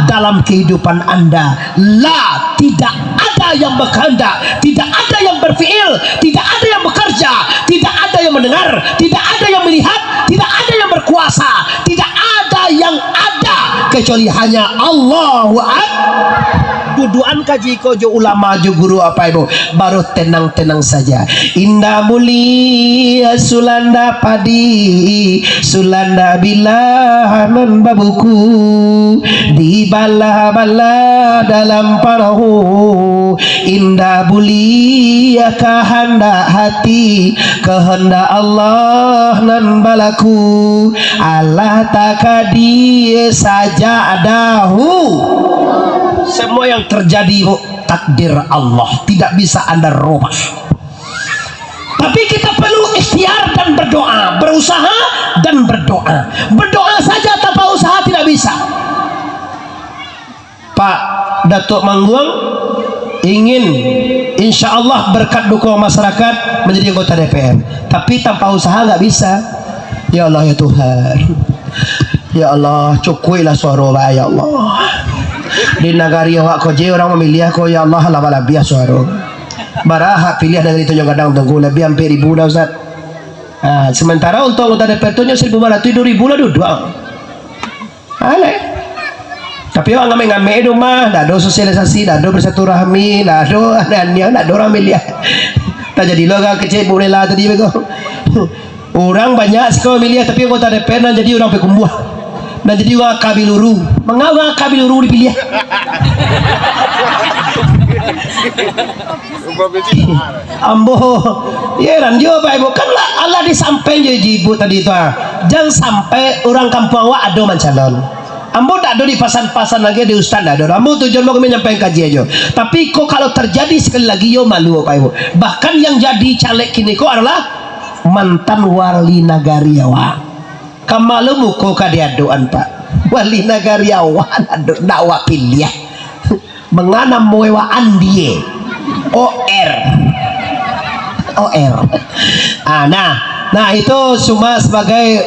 dalam kehidupan Anda. La, tidak ada yang berkehendak, tidak ada yang berfiil, tidak ada yang bekerja, tidak ada yang mendengar, tidak ada yang melihat, tidak ada yang berkuasa, tidak ada yang ada kecuali hanya Allahu Ak-, Duaan kaji ko jo ulama jo guru apak ibu, baru tenang-tenang saja. Indak buliah sulanda padi, sulanda bilah nan babuku, dibalah-balah dalam parahu. Indak buliah kahandak hati, kahandak Allah nan balaku. Alah takadi sajak dahulu. Semua yang terjadi, Bu, takdir Allah, tidak bisa anda rubah. Tapi kita perlu ikhtiar dan berdoa, berusaha dan berdoa. Berdoa saja tanpa usaha tidak bisa. Pak Datuk Mangguang ingin, insya Allah, berkat dukungan masyarakat, menjadi anggota D P R. Tapi tanpa usaha nggak bisa. Ya Allah, ya Tuhan. Ya Allah, cukuiklah suaro, Pak, ya Allah. Di nagari awak ko je urang mamiliah ko, ya Allah, lah balabiah suaro. Bara hak piliah nagari Tanjung Gadang tu, labiah ampek ribu dah, Ustaz. Ha, sementara untuak anggota D P R tu nyo seribu lima ratus, duo ribu lah duduak. Aleh. Tapi awak ngamek-ngamek di rumah, ndak ado sosialisasi, ndak ado bersilaturahmi, ndak ado aniang-aniang, ndak ado urang miliah. Tajadi lo agak kecek Bu Nela tadi beko. Urang banyak siko miliah, tapi anggota D P R nan jadi urang Payakumbuah. Nan jadi urang Kabiluru. Manga urang Kabiluru dipiliah? Ambo, ya heran juo, Bapak Ibu. Kan lah, alah disampaian jo ibu tadi tu, ah. Jan sampai urang kampuang awak ado mancalon. Ambo dak ado dipasan-pasan lagi di ustaz, dak ado. Ambo tujuan ambo kami nyampaikan kaji ajo. Tapi ko kalau terjadi sekali lagi, yo malu, Bapak Ibu. Bahkan yang jadi caleg kini ko adalah mantan wali nagari awak. Ka malu muko ka diadoan, Pak. Wali nagari awak, ado, ndak awak piliah. Manga namo e wak Andie. O R. O R. Ah, nah. Nah, itu cuma sebagai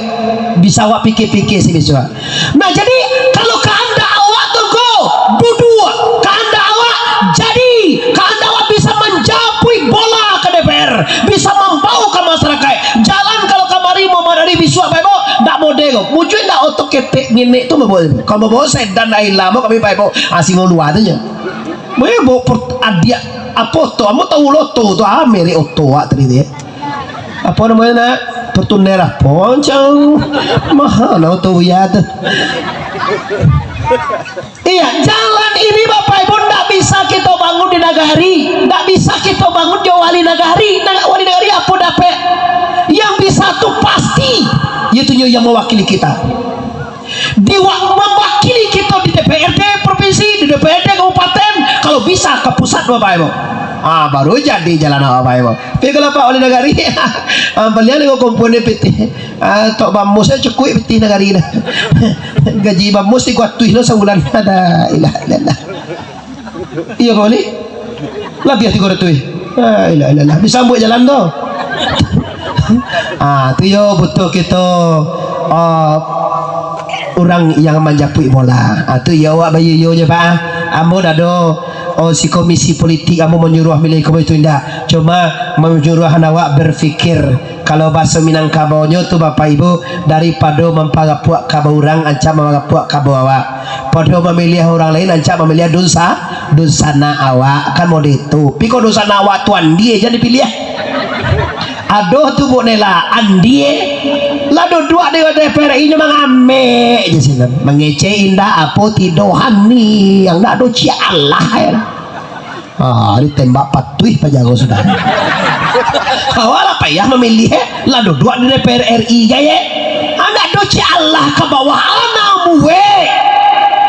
bisa awak pikir-pikir sih, bisa. Nah, jadi, kalau kahandak awak tu ko, duduak, kahandak awak jadi, kahandak awak bisa manjapuik bola ka D P R, bisa mambawa ka masyarakat. Jalan kalau kamari Muhammad Ali bisuak, Bapak Ibu, ndak model ko. Mujui ndak oto ketek ngenek tu, Bapak Ibu. Kalau bawa sedan Ayla, mau kami, Bapak Ibu, ah, singo dua tu je. Bapak Ibu, per-, adiak, apo tu? Ambo tahu loto tu, ah, merek oto awak tadi tu, ya. Apo namonyo, nak? Fortuner apo, Cang? Maha nah oto Buya tu. Iya, jalan ini, Bapak Ibu, ndak bisa kito bangun di nagari, ndak bisa kito bangun jo wali nagari. Nah, wali nagari apo dapek? Yang bisa tu pasti, yaitu nyo yang mewakili kita. Di wa-, mewakili kito di D P R D provinsi, di D P R D kabupaten, kalau bisa ka pusat, Bapak Ibu. Ah, baru jadi jalan, Bapak Ibu. Tapi kalau Pak wali nagari, ah, balian ko komponen pitih. Ah, tok bamus sajo cukuik pitih nagari dah. Gaji bamus tigo ratuih lo sabulan. Ada, ilah, ilah, ilah. Iyo, Pak Wali? Labiah tigo ratuih. La ilaha illallah. Bisa buek jalan tu. Ah, tu yo butuh kito, ah, urang yang manjapuik bola. Ah, tu yo awak bayo-yo je, Pak. Ambo dak ado, oh, si komisi politik ambo manyuruah milih ko itu, indak. Cuma manyuruahan awak berfikir. Kalau bahaso Minangkabaunyo tu, Bapak Ibu, daripado mampagapuak kabau urang, ancak mampagapuak kabau awak. Pado mamiliah urang lain, ancak mamiliah dunsa-, dunsanak awak. Kan model itu. Pi kok dunsanak awak tu Andie jan dipiliah? Adoh tu, Bu Nela, Andie. Lah duduak di D P R I nyo mangamek je sinan. Mangecek indak apo tido, haniang, ndak ado ciek alah, ya. Ah, ditembak patuih pajago sudah. Awak lah payah mamiliah, eh. Lah duduak di D P R R I, gaya. Anak doci Allah ka bawah, anak muek.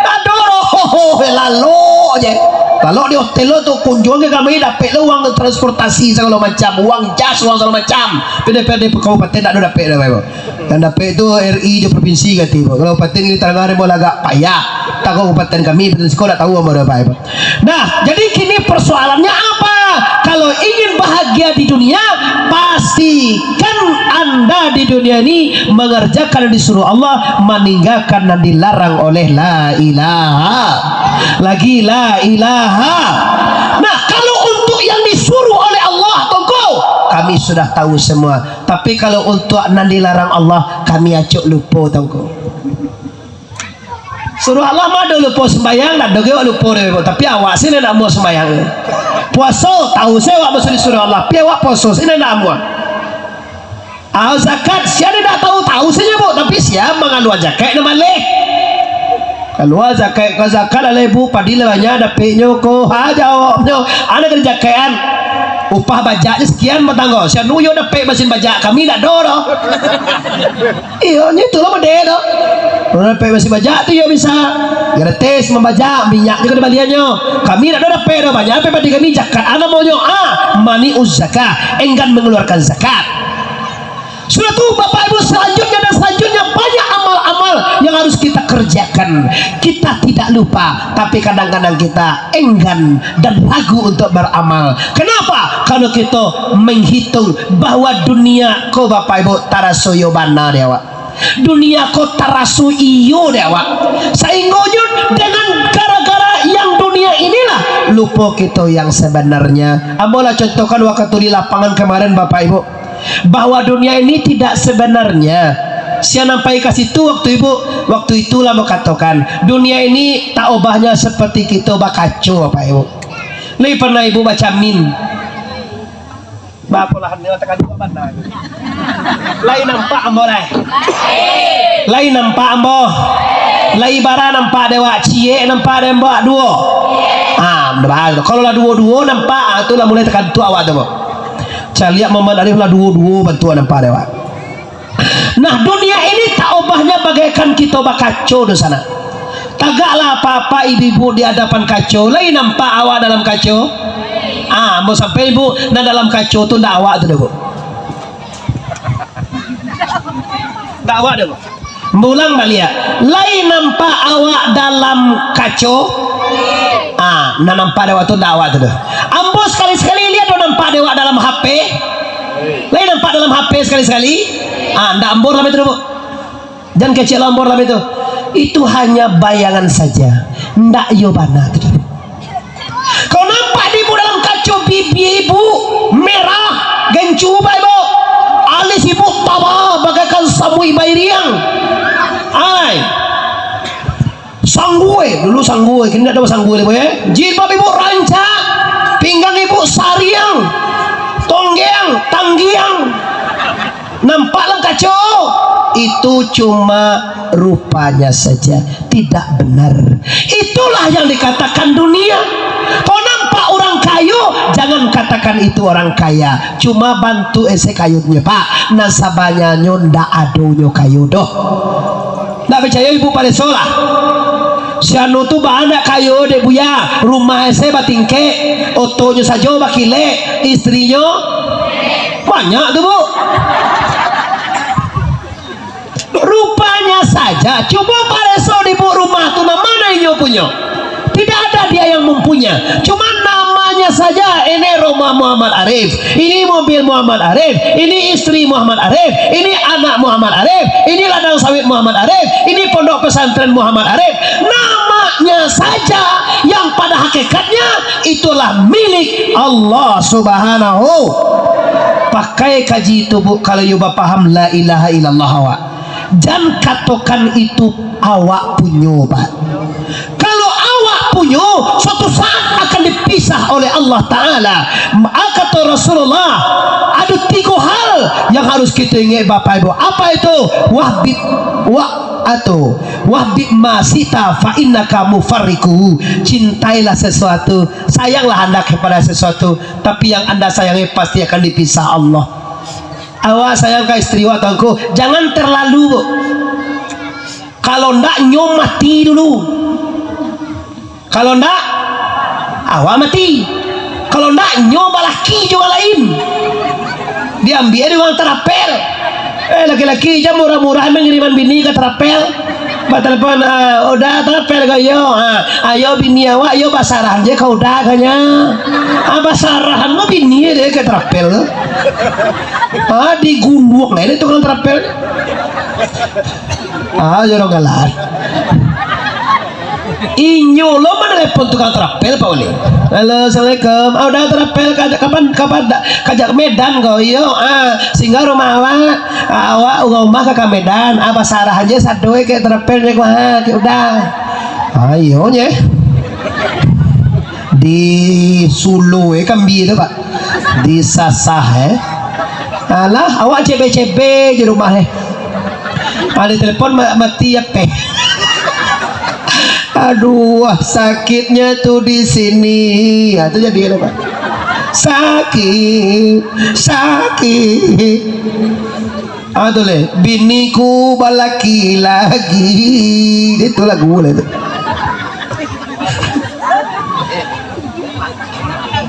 Aduh, roh, lalo je. Kalau di hotel lo tu, kunjuang ka kami, dapek lo uang transportasi sagalo macam, uang jas, uang sagalo macam. Tapi D P R D kabupaten tak ada dapek dah, Bapak. Nan dapek tu R I jo provinsi, kati, Pak. Kalau kabupaten kini tarang ari, mau lagak payah. Takut kabupaten kami, kabupaten siko dak tahu, Bapak, Bapak. Nah, jadi kini persoalannya apa? Kalau ingin bahagia di dunia, pastikan Anda di dunia ini mengerjakan yang disuruh Allah, meninggalkan yang dilarang oleh la ilaha. Lagi la ilaha. Nah, kalau untuk yang disuruh oleh Allah, Tuangku, kami sudah tahu semua. Tapi kalau untuak nan dilarang Allah, kami acok lupo, Tuangku. Suruah Allah mah ado lupo sumbayang, dak ado ge awak lupo deh, tapi awak se nan ndak amuah sumbayang. Puaso, tahu se awak masuak disuruah Allah, tapi awak puaso se nan ndak amuah. Ah, zakat, sia nan ndak tahu, tahu se nyo, Bu, tapi sia mangalua zakat nan maleh. Kalua zakat, ka zakat lah, Bu, padi lah banyak dapeknyo ko. Ha, jawabnyo, ado ka di zakat-an. Upah bajak je sakian batanggo. Sia nu yo dapek masin bajak, kami dak ado doh. Iyo, nyo itulah model tu. Kalau dapek masin bajak tu, iyo bisa gratis mambajak, minyak juo dibaliannyo. Kami dak ado dapek doh, banyak dapek padi kami, zakat-an namonyo. Ah, mani'uz zakah, enggan mengeluarkan zakat. Sudah tu, Bapak Ibu, selanjutnya dan selanjutnya banyak amal-amal yang harus kita kerjakan. Kita tidak lupa, tapi kadang-kadang kita enggan dan ragu untuk beramal. Kenapa? Kalau kita menghitung bahwa dunia ko, Bapak Ibu, taraso iyo bana dek awak. Dunia ko taraso iyo dek awak. Sainggonyo dengan gara-gara yang dunia inilah lupo kito yang sebenarnya. Ambo lah contohkan waktu di lapangan kemarin, Bapak Ibu, bahwa dunia ini tidak sebenarnya. Sia nan pai ka situ waktu ibu, waktu itu lah bakatokan, dunia ini tak obahnya seperti kito bakaco, Bapak Ibu. Lai pernah ibu bacamin? Bapolahan ni takadua bana. Lai nampak ambo lai? Lai nampak ambo? Lai bara nampak dek awak? Ciek nampak dek ambo duo? Ah, kalau lah duo-duo nampak, ah, tu lah mulai takantuak awak tu, Bu. Caliak Muhammad Arif lah duo-duo bantuak nampak dek awak. Nah, dunia ini tak obahnya bagaikan kito bakaco di sana. Tagaklah apa-apa ibu-ibu di hadapan kaco. Lai nampak awak dalam kaco? Ah, ambo sampai ibu, nan dalam kaco tu ndak awak tu doh, Bu. Ndak awak doh, Bu. Ambo ulang baliak. Lai nampak awak dalam kaco? Ah, nan nampak dek awak tu ndak awak tu doh. Ambo sakali-sakali liek doh nampak dek awak dalam H P. Lai nampak dalam H P sakali-sakali? Ah, ndak ambo lah itu doh, Bu. Jan kecek lah ambo lah itu. Itu hanya bayangan saja. Ndak iyo bana tu doh. Kau nampak di ibu dalam kaco, bibia ibu merah, gencu, Bapak Ibu. Alis ibu taba bagaikan samuik bairiang. Ai. Sanggul, dulu sanggul, kini ndak ado sanggul, Ibu, yo. Jilbab ibu rancak, pinggang ibu sariang, tonggiang, tanggiang. Nampak dalam kaco, itu cuma rupanya saja, tidak benar. Itulah yang dikatakan dunia. Kau nampak urang kayo, jangan katakan itu orang kaya. Cuma bantuak ese kayonyo, Pak. Nan sabananyo ndak adonyo kayo doh. Ndak picayo ibu pareso lah. Si anu tu baa ndak kayo dek Buya, rumah ese batingkek, otonyo sajo bakilek, istrinyo banyak tu, Bu. Rupanya saja, cubo pareso di bu rumah tu, nan ma inyo punyo? Tidak ada dia yang mempunya. Cuma namanya saja, ini rumah Muhammad Arif, ini mobil Muhammad Arif, ini istri Muhammad Arif, ini anak Muhammad Arif, ini ladang sawit Muhammad Arif, ini pondok pesantren Muhammad Arif. Namanya saja, yang pada hakikatnya itulah milik Allah Subhanahu. Pakai kaji tu, Bu, kalau yo bapaham la ilaha illallah awak. Jan katokan itu awak punyo, Pak. Kalau awak punyo, suatu saat akan dipisah oleh Allah Ta'ala. Ma-, kato Rasulullah, ada tiga hal yang harus kita ingat, Bapak Ibu. Apa itu? Wahbib, wa-, atau wahbib ma sita fa innaka mufarriquhu. Cintailah sesuatu, sayanglah anda kepada sesuatu, tapi yang anda sayangi pasti akan dipisah Allah. Awak sayang ka istri awak, Tuanku, jangan terlalu, Bu. Kalau ndak, nyo mati dulu. Kalau ndak, awak mati. Kalau ndak, nyo balaki jo urang lain. Diambiak dek urang tarapel. Eh, laki-laki jan murah-murah mangiriman bini ka tarapel. Batelepon, "Ah, Uda tarapel ko?" "Iyo." "Ah, ayo bini awak, ayo basarahan je ka Uda," kanyo. Ah, basarahan mah bini dek ka tarapel tu. Ah, diguluang aja dek tukang tarapel. Ah, jorong galah. Inyo lo manelepon tukang tarapel, Pak Uli. "Halo, assalamualaikum. Ah, Uda tarapel ka, kapan, kapan da-, ka Medan ko?" "Iyo." "Ah, singgah rumah awak." "Ah, awak urang rumah ka, ka Medan." Ah, basarahan je sado ka tarapel je ko, ha, ka Uda. Ayo nye. Di Sulo, eh, kambia tu, Pak. Disasah, eh. Alah, awak cebe-cebe je rumah, eh. Ada telepon ma-, mati ape? Aduh, wah, sakitnya tu di sini. Ha, tu jadi lah, Pak. Sakit, sakit. Ah, tu leh, biniku balaki lagi. Itu lagu lah tu.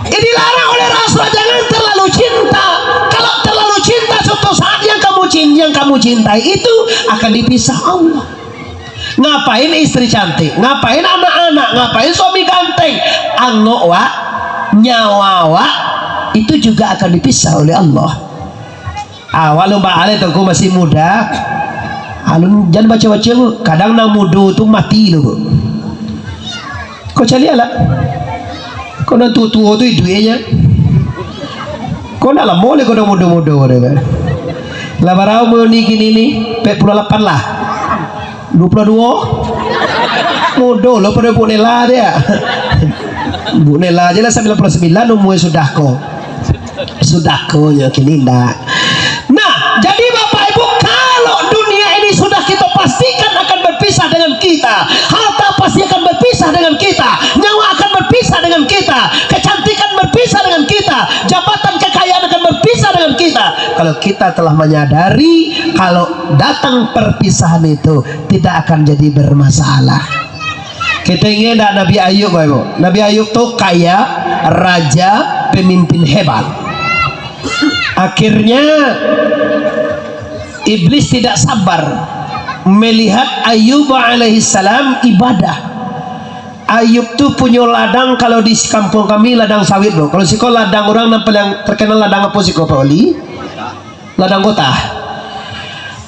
Ini dilarang oleh Rasulullah, jangan terlalu cinta. Kalau terlalu cinta, suatu saat yang kamu cin-, yang kamu cintai itu akan dipisah Allah. Ngapain istri cantik? Ngapain anak-anak? Ngapain suami ganteng? Angok wak, nyawa wak, itu juga akan dipisah oleh Allah. Ah, walau baalai tu, ko masih muda. Alun, jan baco-baco, kadang nan mudo tu mati lo, ko. Ko caliak lah. Ko nan tuo-tuo tu iduiknyo. Ko ndak lamo lai ko nan mudo-mudo tu kan. Lah bara umua ni kini ni, ampek puluah lapan lah. Duo puluah duo. Mudo lo pado Buk Nela tu yo. Buk Nela je lah sambilan puluah sambilan umua sudah ko. Sudah ko nyo kini ndak. Nah, jadi Bapak Ibu, kalau dunia ini sudah kita pastikan akan berpisah dengan kita, harta pasti akan berpisah dengan kita, nyawa akan berpisah dengan kita, kecantikan berpisah dengan kita, jabatan kekayaan akan berpisah dengan kita. Kalau kita telah menyadari, kalau datang perpisahan itu tidak akan jadi bermasalah. Kita ingat tak Nabi Ayub, Bapak Ibu? Nabi Ayub tu kaya, raja, pemimpin hebat. Akhirnya, iblis tidak sabar melihat Ayub alaihissalam ibadah. Ayub tu punyo ladang, kalau di kampuang kami ladang sawit, bro. Kalau siko ladang urang nan paling terkenal ladang apo siko, Pak Wali? Ladang gotah.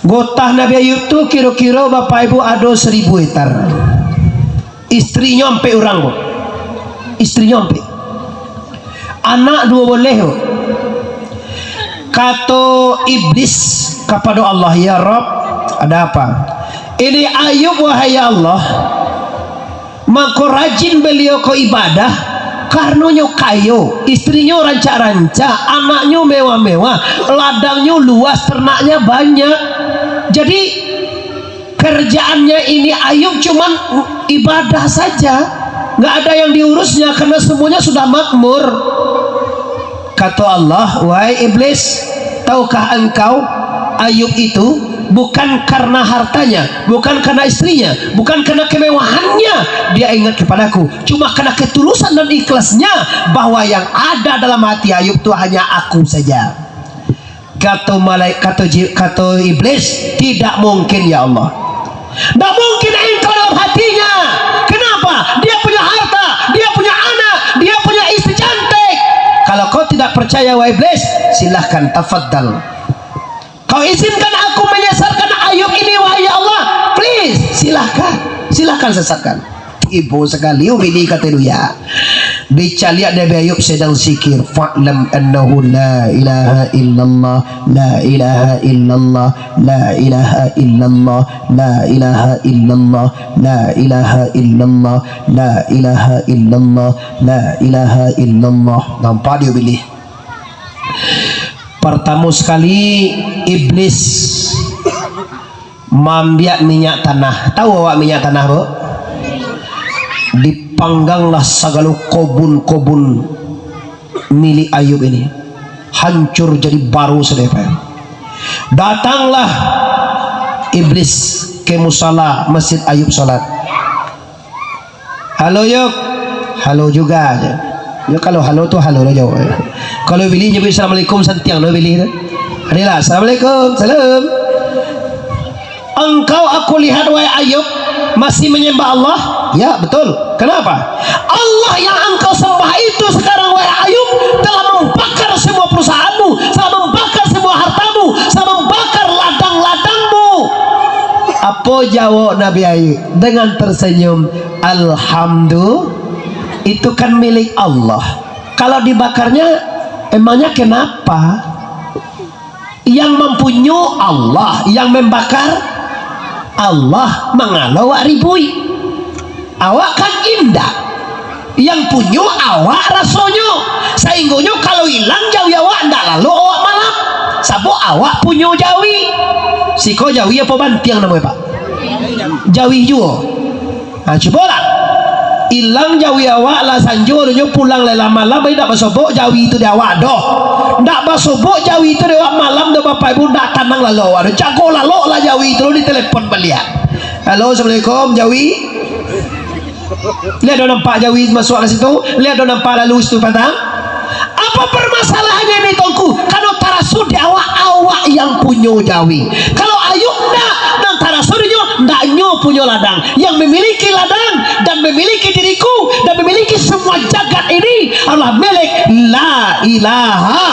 Gotah Nabi Ayub tu kiro-kiro Bapak Ibu ado seribu hektar. Istrinyo ampek urang, bro. Istrinyo ampek. Anak duo boleh, bro. Kato iblis kapado Allah, "Ya Rabb, ada apa? Ini Ayub, wahai ya Allah, mangko rajin beliau ko ibadah, karnonyo kayo, istrinyo rancak-rancak, anaknyo mewah-mewah, ladangnyo luas, ternaknya banyak. Jadi, kerjaannya ini Ayub cuman ibadah saja, nggak ada yang diurusnya karena semuanya sudah makmur." Kato Allah, "Wahai iblis, tahukah engkau, Ayub itu bukan karena hartanya, bukan karena istrinya, bukan karena kemewahannya dia ingat kepadaku, cuma karena ketulusan dan ikhlasnya, bahwa yang ada dalam hati Ayub itu hanya aku saja." Kato malaik-, kato ji-, kato iblis, "Tidak mungkin, ya Allah. Ndak mungkin engkau dalam hatinya. Kenapa? Dia punya harta, dia punya anak, dia punya istri cantik. Kalau kau tidak percaya, wahai iblis, silahkan, tafadhal. Kau izinkan aku menyesatkan Ayub ini, wahai ya Allah. Please, silahkan. Silahkan sesatkan." Tibo sakali, oh, bini kato duya. Dicaliak Nabi Ayub sadang zikir. "Fa'lam annahu la ilaha illallah, la ilaha illallah, la ilaha illallah, la ilaha illallah, la ilaha illallah, la ilaha illallah, la ilaha illallah." Nampak dio bilih. Partamo sakali, iblis maambiak minyak tanah. Tahu awak minyak tanah, Bu? Dipangganglah sagalo kobun-kobun milik Ayub ini. Hancur jadi baru sadai. Datanglah iblis ke musala Masjid Ayub salat. "Halo, Yub." "Halo juga," aja. Yo, kalau halo tu halo lah jawab. Kalau bilih nyabuik assalamualaikum, santiang no bilih tu. Adalah, "Assalamualaikum." "Salam." "Engkau aku lihat, wahai Ayub, masih menyembah Allah?" "Ya, betul." "Kenapa?" "Allah yang engkau sembah itu sekarang, wahai Ayub, telah membakar semua perusahaanmu, telah membakar semua hartamu, telah membakar ladang-ladangmu." Apo jawab Nabi Ayub? Dengan tersenyum, "Alhamdulillah, itu kan milik Allah. Kalau dibakarnya, emangnya kenapa? Yang mempunyai Allah, yang membakar Allah, mangalo awak ribuik? Awak kan indak. Yang punyo awak rasonyo. Sainggonyo kalau ilang jawi awak, ndak lalok awak malam. Sabab awak punyo jawi. Siko jawi apo bantiang namonyo, Pak? Jawi juo. Ha, cubolah. Ilang jawi awak lah sanjo, nyo pulang lai lah malam, indak basobok jawi tu di awak doh. Ndak basobok jawi tu di awak malam doh, Bapak Ibu, ndak tanang lalok awak doh. Jago lalok lah jawi tu, ditelepon baliak. Halo, assalamualaikum, jawi. Liek ado nampak jawi masuak ka situ? Liek ado nampak lalu situ patang? Apo permasalahannya ini, Tuangku? Karano taraso di awak, awak yang punyo jawi. Kalau Ayub ndak, nan taraso dinyo, ndak nyo punyo ladang. Yang memiliki ladang dan memiliki diriku dan memiliki semua jagat ini adalah milik La Ilaha.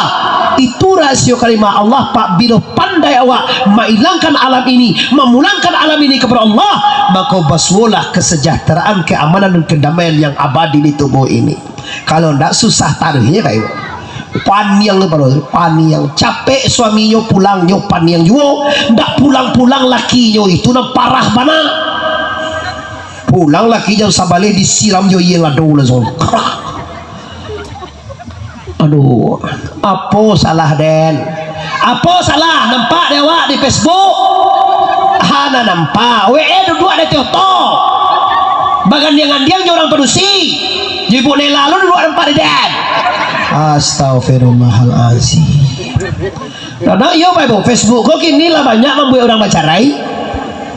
Itu rasio kalimah Allah, Pak. Bilo pandai awak mailangkan alam ini, mamulangkan alam ini kapado Allah, mako basuolah kesejahteraan, keamanan, dan kedamaian yang abadi di tubuh ini. Kalau ndak, susah taruihnyo, Pak Ibu. Paniang tu, Pak, paniang. Capek suaminyo, pulangnyo paniang juo. Ndak pulang-pulang lakinyo, itu nan parah bana. Pulang laki jam sabaleh, disiram jo aia lado langsuang. Aduh, apo salah den? Apo salah? Nampak dek awak di Facebook? Hana nampak. W A duduak di oto. Bagandiang-gandiang jo urang padusi. Jo Ibu Nela lo duduak nampak di den. Astagfirullahalazim. Karano iyo, Bapak Ibu, Facebook ko kini lah banyak mambuek urang bacarai.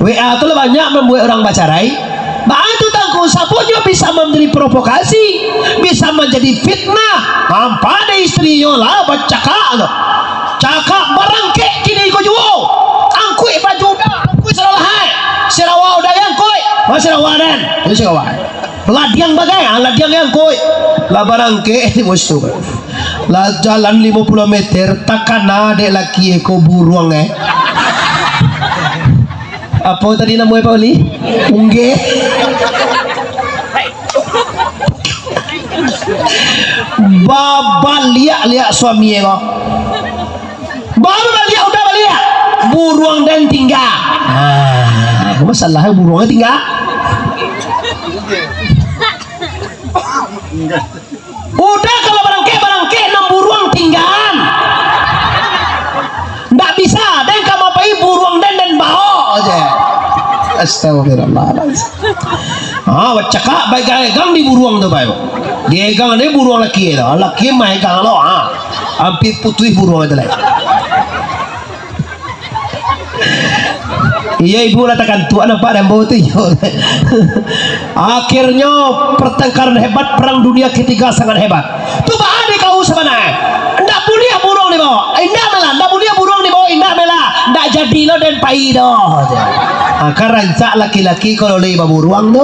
W A tu lah banyak mambuek urang bacarai. Baa tu, Tuangku? Sababnyo bisa manjadi provokasi, bisa manjadi fitnah. Nampak dek istrinyo lah bacakak tu. Cakak barangkek kini ko juo. Angkuik baju uda, angkuik sarawa lahai. Sarawa uda angkuik. Wah, sarawa den. Itu sarawa. Ladiang bagai, ah, ladiang angkuik. Lah barangkek, bos tu. Lah jalan limo puluah meter, takana dek laki ko buruang, eh. Apo tadi namo, Pak Uli? Unggeh. Babaliak-liak suami ko. Babaliak, uda baliak. Buruang den tingga. Nah, masalah buruang tingga. Uda kalau barangkek, barangkek, nan buruang tinggaan. Ndak bisa, den ka mapai buruang den, den bao se. Astagfirullahalazim. Ah, bacakak baegang-egang di buruang tu, Pak. Diegang ni buruang laki tu. Laki maegang lo, ah. Ampia putuih buruang tu lai. Iyo, ibu lah takantuak nampak rambo tu, iyo. Akhirnyo, pertengkaran hebat, Perang Dunia Ketiga sangat hebat. Tu baa dek kau sabananyo? Ndak buliah buruang dibao. Indak malah, ndak buliah buruang dibao, indak malah. Ndak jadi lo den pai doh. Ah, kan rancak laki-laki kalau lai baburuang tu.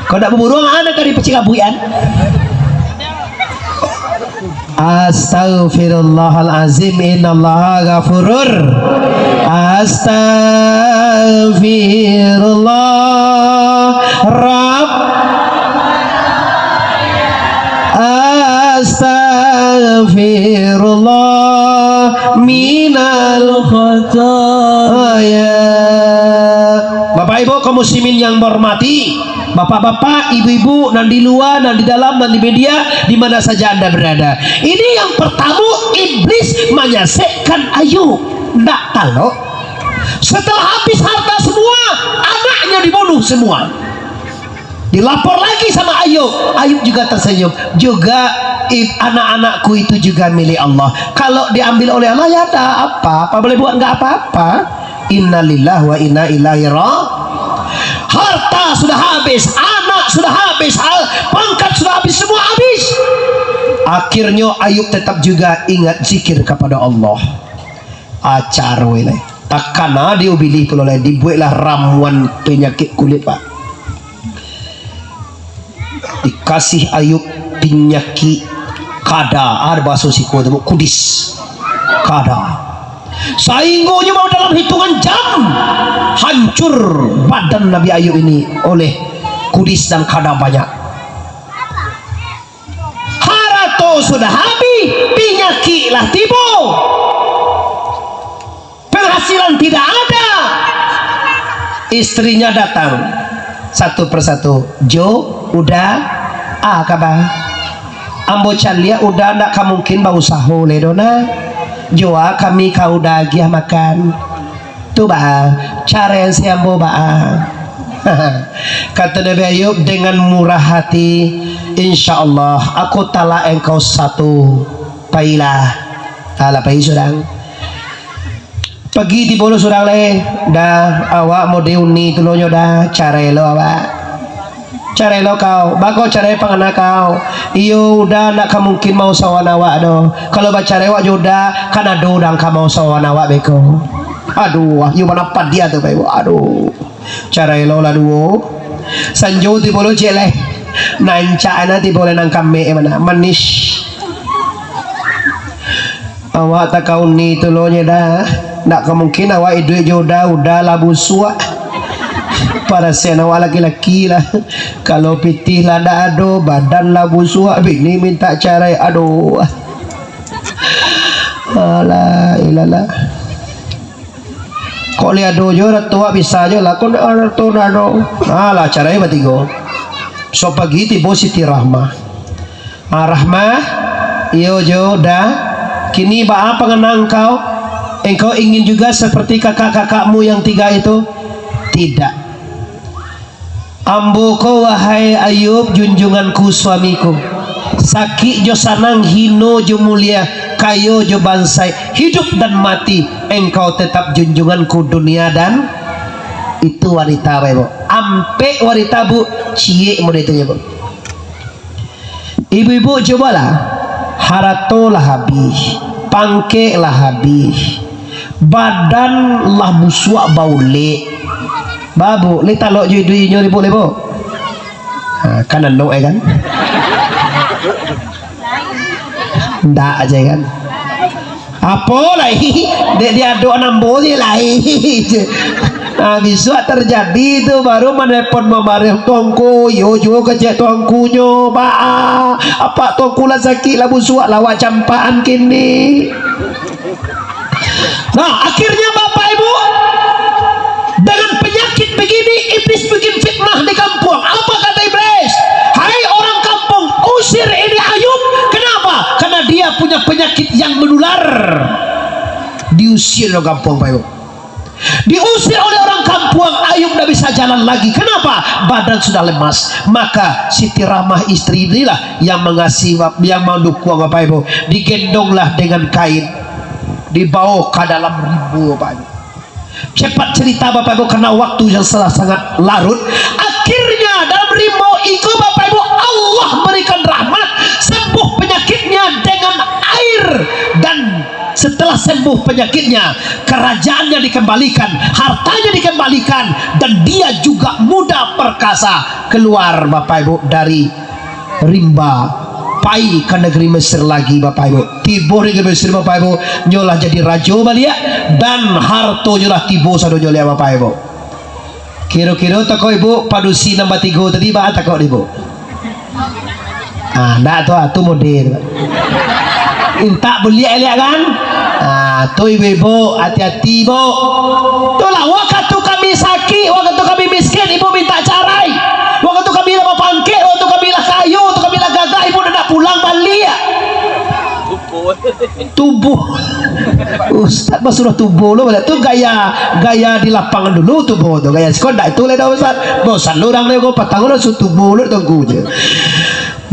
Kalau ndak baburuang, ado tadi pacik abuikan. Astaghfirullahalazim, innallaha ghafurur. Astaghfirullah, Rabb. Astaghfirullah minal khataya. Bapak Ibu kaum muslimin yang berhormati, bapak-bapak, ibu-ibu, nan di lua, nan di dalam, nan di media, di mana saja Anda berada. Ini yang pertama, iblis manyasekkan Ayub. Ndak talok. Setelah habis harta semua, anaknya dibunuh semua. Dilapor lagi sama Ayub. Ayub juga tersenyum. Juga, ib-, anak-anakku itu juga milik Allah. Kalau diambil oleh Allah, ya tak apa. Apa boleh buat, nggak apa-apa. Innalillahi wa inna ilaihi ra-, harta sudah habis, anak sudah habis, hal-, pangkat sudah habis, semua habis. Akhirnyo Ayub tetap juga ingat zikir kepada Allah. Acaro lai. Takana diubilih pulo lai, dibueklah ramuan penyakik kulit, Pak. Dikasih Ayub pinyakik kada, ah, bahaso siko tu, kudis. Kada. Sainggonyo mau dalam hitungan jam, hancur badan Nabi Ayub ini oleh kudis dan kada banyak. Harato sudah habis, pinyakik lah tibo. Penghasilan tidak ada. Istrinya datang. Satu persatu. Jo, Uda, a kaba? Ambo caliak Uda ndak ka mungkin bausaho lai doh nah. Jo a kami ka Uda agiah makan. Tu baa, caraian si ambo baa. Kato Nabi Ayub dengan murah hati, "Insya Allah, aku talak engkau satu. Pailah." Alah, pai surang. Pagi tibo lo surang lai, "Dah, awak mode uni tu lo nyo dah, carai lo awak." "Carai lo kau?" "Bako carai pangana kau?" "Iyo, Uda ndak ka mungkin mausahoan awak doh. Kalau bacarai awak jo Uda, kan ado urang ka mausahoan awak beko." Aduh, iyo bana padiah tu, Bapak Ibu. Aduh. Carai lo lah duo. Sanjo tibo lo ciek lai. Nancak na tibo lai nan kamek mana. Manis. "Awak tak ka uni tu lo nyo dah. Ndak ka mungkin awak iduik jo Uda, Uda lah busuak. Parasaian awak laki-laki lah. Kalau pitih lah ndak ado, badan lah busuak, bini mintak carai. Aduh." Alah, ilalah. Kok lai ado jo, rato awak bisa jo lah, kok ndak ado, rato ndak ado. Alah, carai batigo. So pagi tibo Siti Rahmah. "Ah, Rahmah, iyo jo, Uda. Kini baa pangana engkau? Engkau ingin juga seperti kakak-kakakmu yang tiga itu?" "Tidak. Ambo ko, wahai Ayub, junjunganku, suamiku, sakik jo sanang, hino jo mulia, kayo jo bansaik, hidup dan mati, engkau tetap junjunganku dunia dan," itu wanita, Bapak Ibu. Ampek wanita, Bu, ciek mode itu nyo, Bu. Ibu-ibu, cubolah. Harato lah habih, pangkek lah habih, badan lah busuak baulek. Babu, lai talok jo iduik inyo, Ibu, lai, Bu? Ha, kan anok, eh, kan? Ndak aja, kan? Apo lai, dek diadok nan ambo je lai. Nah, bisuak tarjadi tu, baru manelpon mamareh tuangku, iyo juo kecek tuangkunyo, baa, apak tuangku lah sakik, lah busuak, lah awak campakan kini. Nah, akhirnya Bapak Ibu, dengan penyakit begini, iblis bikin fitnah di kampuang. Apa kata iblis? "Hai orang kampung, usir ini Ayub." Kenapa? Karena dia punya penyakit yang menular. Diusir orang kampung, Bapak Ibu. Diusir oleh orang kampuang, Ayub ndak bisa jalan lagi. Kenapa? Badan sudah lemas. Maka Siti Rahmah istri inilah yang mengasihi, yang mendukung, Bapak Ibu. Digendonglah dengan kain, dibawa ke dalam rimbo, Bapak Ibu. Cepat cerita, Bapak Ibu, karena waktu yang sudah sangat larut. Akhirnya dalam rimbo itu, Bapak Ibu, Allah berikan rahmat, sembuh penyakitnya dengan air, dan setelah sembuh penyakitnya, kerajaannya dikembalikan, hartanya dikembalikan, dan dia juga muda perkasa keluar, Bapak Ibu, dari rimba, pai ka negeri Mesir lagi, Bapak Ibu. Tibo di negeri Mesir, Bapak Ibu, nyo lah jadi rajo baliak, dan hartonyo lah tibo sadonyo liak, Bapak Ibu. Kiro-kiro tako Ibu, padusi nambah tigo tadi, baa tako Ibu? Ah, ndak tu, ah, tu model. Intak buliak liak kan? Ah, tu ibu-ibu, hati-hati, Bu. Tu lah, wakatu kami sakik, wakatu kami miskin, ibu minta carai. Wakatu kami lah bapangkek, wakatu kami lah kayo, wakatu kami lah gagah, ibu ndak pulang baliak. Tubuh. Ustaz mah sudah tubuh lo, tu gaya, gaya di lapangan dulu tubuh tu, gaya siko ndak itu lah dah, Ustaz. Bosan lo urang lo, patang lo su tubuh lo tunggu je.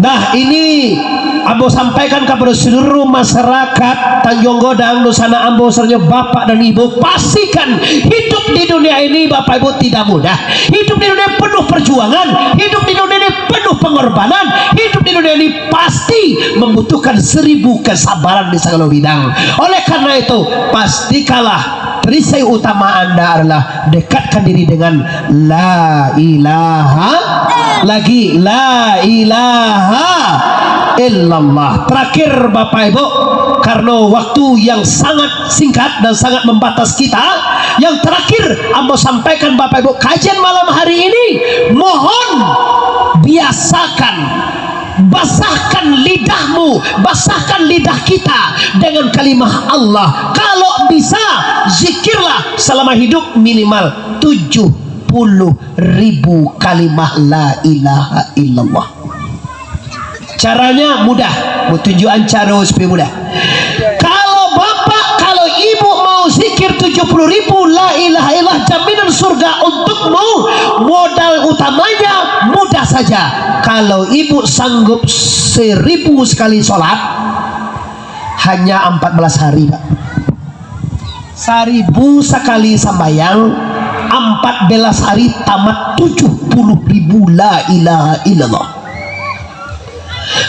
Nah, ini ambo sampaikan kepada seluruh masyarakat Tanjuang Godang, dunsanak ambo, saranyo bapak dan ibu, pastikan hidup di dunia ini, Bapak Ibu, tidak mudah. Hidup di dunia penuh perjuangan, hidup di dunia ini penuh pengorbanan, hidup di dunia ini pasti membutuhkan seribu kesabaran di segala bidang. Oleh karena itu, pastikanlah perisai utama Anda adalah dekatkan diri dengan la ilaha, lagi la ilaha illallah. Terakhir, Bapak Ibu, karena waktu yang sangat singkat dan sangat membatas kita, yang terakhir ambo sampaikan, Bapak Ibu, kajian malam hari ini, mohon biasakan, basahkan lidahmu, basahkan lidah kita dengan kalimah Allah. Kalau bisa, zikirlah selama hidup minimal tujuh puluh ribu kalimah la ilaha illallah. Caranya mudah, mau tunjuakan caro supaya mudah. Kalau bapak, kalau ibu mau zikir tujuh puluh ribu la ilaha illallah, jaminan surga untukmu, modal utamanya mudah saja. Kalau ibu sanggup seribu sekali sholat, hanya empat belas hari, Pak. Saribu sakali sambayang, ampat belas hari tamat tujuh puluh ribu la ilaha illallah.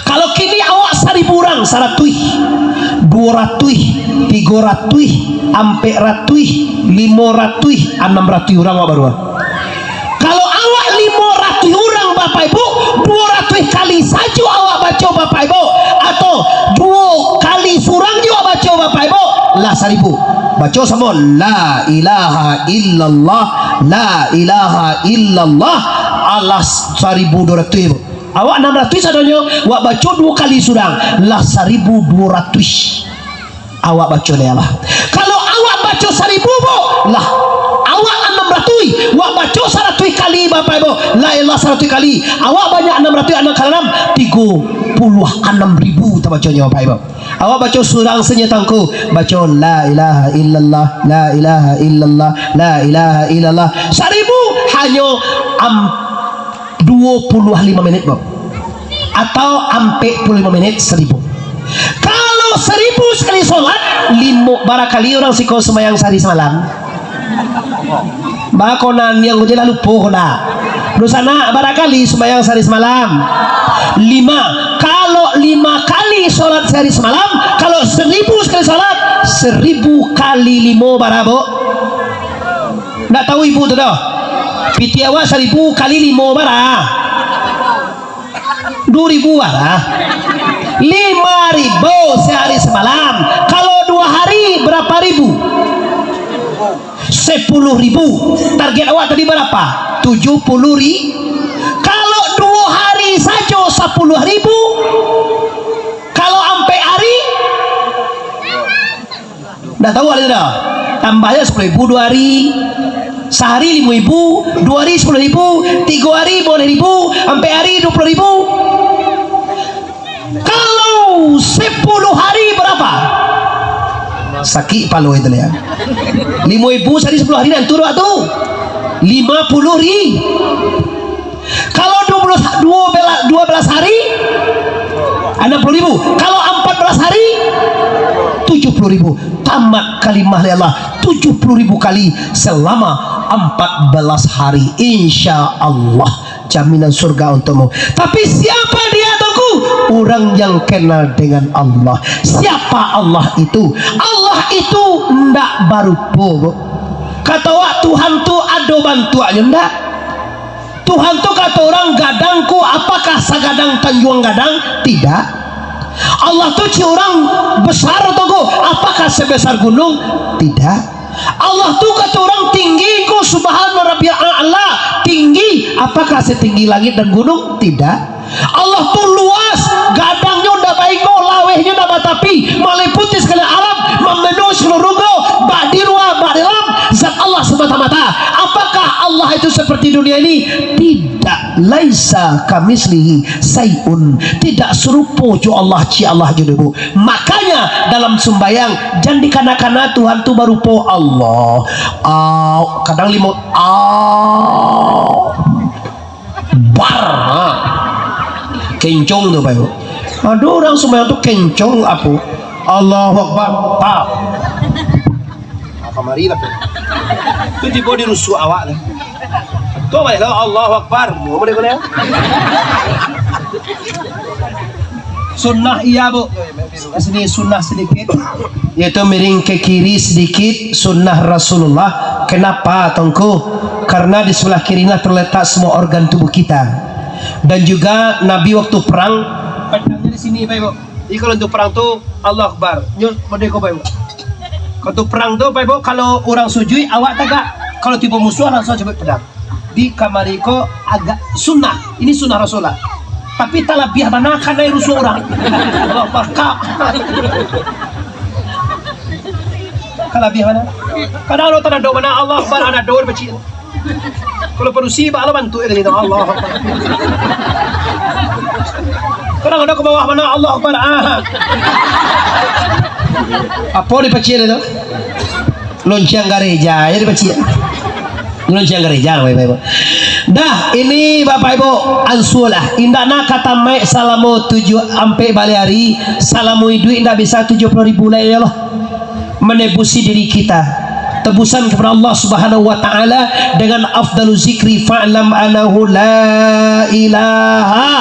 Kalau kini awak saribu urang, saratuih, duo ratuih, tigo ratuih, ampek ratuih, limo ratuih, anam ratuih urang awak baru. Kalau awak limo ratuih urang, Bapak Ibu, duo ratuih kali sajo awak baco, Bapak Ibu, atau duo kali surang juo baco, Bapak Ibu, lah saribu. Baco samo, "La ilaha illallah, la ilaha illallah," alah saribu duo ratuih, Bu. Awak anam ratuih sadonyo, awak baco duo kali surang, lah saribu duo ratuih. Awak baco la ilaha. Kalau awak baco saribu, Bu, lah, awak anam ratuih, awak baco saratuih kali, Bapak Ibu, la ilaha saratuih kali, awak banyak anam ratuih, anam kali anam, tigo puluah anam ribu tabaconyo, Bapak Ibu. Awak baco surang sajo, Tuangku, baco la ilaha illallah, la ilaha illallah, la ilaha illallah, saribu hanyo am-, duo puluah limo menit, Bang. Atau ampek puluah limo menit, saribu. Kalau saribu sakali sholat, limo, bara kali urang siko sumbayang sahari samalam? Bako nan yang ko je lah lupo ko ndak? Dunsanak, bara kali sumbayang sahari samalam? Lima. Kalau lima kali sholat sahari samalam, kalau saribu sakali sholat, saribu kali limo bara, Bu? Ndak tahu ibu tu doh? Pitih awak saribu kali limo bara? Duo ribu bara? Lima ribu sahari samalam. Kalau duo hari, bara ribu? Sapuluah ribu. Target awak tadi bara? Tujuah puluah ri-, kalau duo hari sajo sapuluah ribu, kalau ampek hari, ndak tahu ado dah. Tambah se sapuluah ribu duo hari. Sahari limo ribu, duo hari sapuluah ribu, tigo hari limo baleh ribu, ampek hari duo puluah ribu. Kalau sapuluah hari bara? Sakik palo itu lah ya. Limo ribu sahari sapuluah hari, nan turun tu lima puluah ri-, Kalau duo puluah, duo belas, duo belas hari, anam puluah ribu. Kalau ampek belas hari, tujuah puluah ribu. Tamat kalimah la ilaha illallah tujuah puluah ribu kali salamo ampek belas hari. Insya Allah, jaminan surga untukmu. Tapi siapa dia, Tuangku? Urang yang kenal dengan Allah. Siapa Allah itu? Allah itu ndak barupo, Bu. Kato awak, Tuhan tu ado bantuaknyo ndak? Tuhan tu, kato urang, gadang ko, apakah sagadang Tanjuang Gadang? Tidak. Allah tu, cek urang, besar tu ko, apakah sebesar gunung? Tidak. Allah tu, kato urang, tinggi ko, subhana rabbiyal a'la, tinggi, apakah setinggi langit dan gunung? Tidak. Allah tu luas, gadangnyo ndak bainggo, lawehnyo ndak batapi, maliputi sagalo alam, mamanuahi saluruh rugo, bak di lua, bak di dalam, zat Allah semata-mata. Apakah Allah itu seperti dunia ini? Tidak. Laisa kamitslihi syai'un. Tidak sarupo jo Allah, cek Allah jo dek, Bu. Makanya dalam sumbayang, jan dikana-kana Tuhan tu barupo Allah. Au, kadang limo, au. Bar, ha. Kencong tu, Bapak Ibu. Ado urang sumbayang tu kencong apo? Allahu Akbar. Tap. Ha, kamari lah. Tu tibo di rusuah awak lah. Tu baiklah, Allahu Akbar. Mau boleh, boleh. Sunnah iya, Bu. Di sini sunnah sedikit. Yaitu miring ke kiri sedikit, sunnah Rasulullah. Kenapa, Tuangku? Karena di sebelah kiri lah terletak semua organ tubuh kita. Dan juga Nabi waktu perang, pedangnya di sini, Bapak Ibu. Jadi kalau untuk perang tu, Allahu Akbar. Nyo model ko, Bapak Ibu. Kalau untuk perang tu, Bapak Ibu, kalau urang sujuik, awak tagak. Kalau tibo musuah, langsung cabut pedang. Di kamari ko agak sunnah. Ini sunnah Rasulullah. Tapi talabiah bana kanai rusuah urang. Bapak. Talabiah bana. Kadang lo tanah doa bana, Allah Akbar, ada doa bacik. Kalau padusi, baa lah bantuak tadi tu. Allah Akbar. Kadang-kadang ka bawah mano, Allah Akbar. Ah. Apo dipacik tu? Lonceng gareja, yo dipacik. Lonceng gareja, Bapak Ibu. Dah, ini Bapak Ibu, ansualah. Indak nak ka tamaik salamo tujuah ampek baleh ari, salamo iduik indak bisa tujuah puluah ribu lai, ya Allah. Menebusi diri kita. Tebusan kepada Allah Subhanahu wa Ta'ala dengan afdalu zikri, fa'lam annahu la ilaha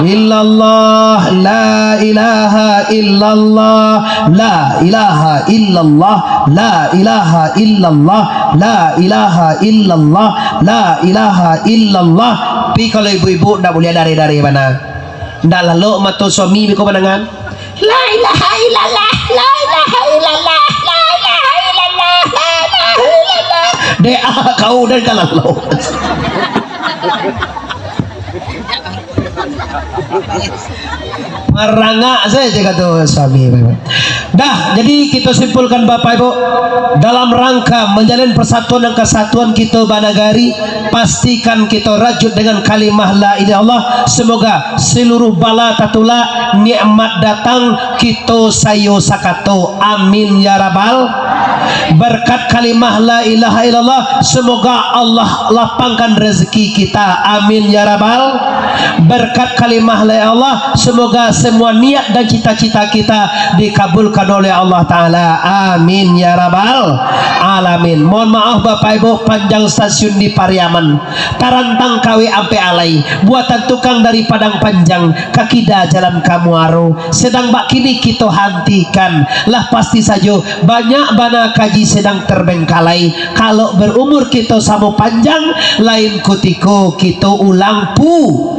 illallah, la ilaha illallah, la ilaha illallah, la ilaha illallah, la ilaha illallah, la ilaha illallah. Tapi kalau ibu-ibu ndak buliah dari-dari bana. Ndak lalok mato suami biko manangan. La ilaha illallah, la ilaha illallah, la ilaha illallah, la ilaha illallah. Dek ah, kau dan ka lalok. Marangak saja kato suami. Dah, jadi kita simpulkan Bapak Ibu, dalam rangka menjalin persatuan dan kesatuan kita banagari, pastikan kita rajut dengan kalimah la ilaha illallah. Semoga seluruh bala tatulak, nikmat datang, kita sayo sakato. Amin ya rabbal. Berkat kalimah la ilaha illallah, semoga Allah lapangkan rezeki kita. Amin ya rabbal. Berkat kalimah la ilaha illallah, semoga semua niat dan cita-cita kita dikabulkan oleh Allah Ta'ala. Amin ya rabbal alamin. Mohon maaf Bapak Ibu, panjang stasiun di Pariaman. Tarantang kawek ampek alai, buatan tukang dari Padang Panjang, ka kida jalan ka Muaro, sedang bak kini kito hantikan. Lah pasti sajo, banyak bana kaji sedang terbengkalai. Kalau berumur kito samo panjang, lain kutiko kito ulang pu.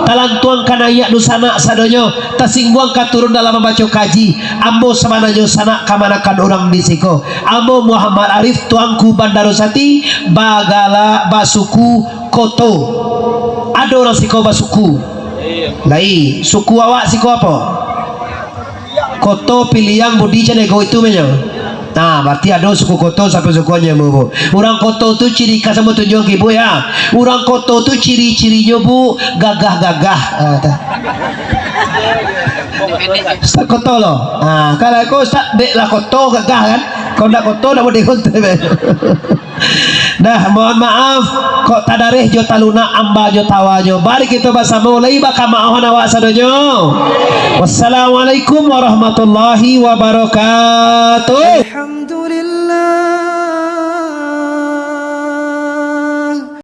Talantuang ka naiak dunsanak sadonyo, tasingguang ka turun dalam mambaco kaji. Ambo sabananyo sanak kamanakan urang di siko. Ambo Muhammad Arif, Tuanku Bandaro Sati, bagala basuku Koto. Ado urang siko basuku. Lai, suku awak siko apo? Koto, Piliang, Budi, Canego itu menyo. Nah, berarti ado suku Koto, siapo suku nyo, Bu? Urang Koto tu ciri khas ambo tunjuak ka ibu ya. Urang Koto tu ciri-cirinyo, Bu, gagah-gagah. Ah, ta. Ustaz Koto lo. Ah, kalau aku Ustaz dek lah Koto gagah kan. Kalau ndak Koto ndak boleh Koto. Dah, mohon maaf, kok tadareh jo talunak, amba jo tawanyo. Mari kito basamo lai bakamaohan awak sadonyo. Wassalamualaikum warahmatullahi wabarakatuh.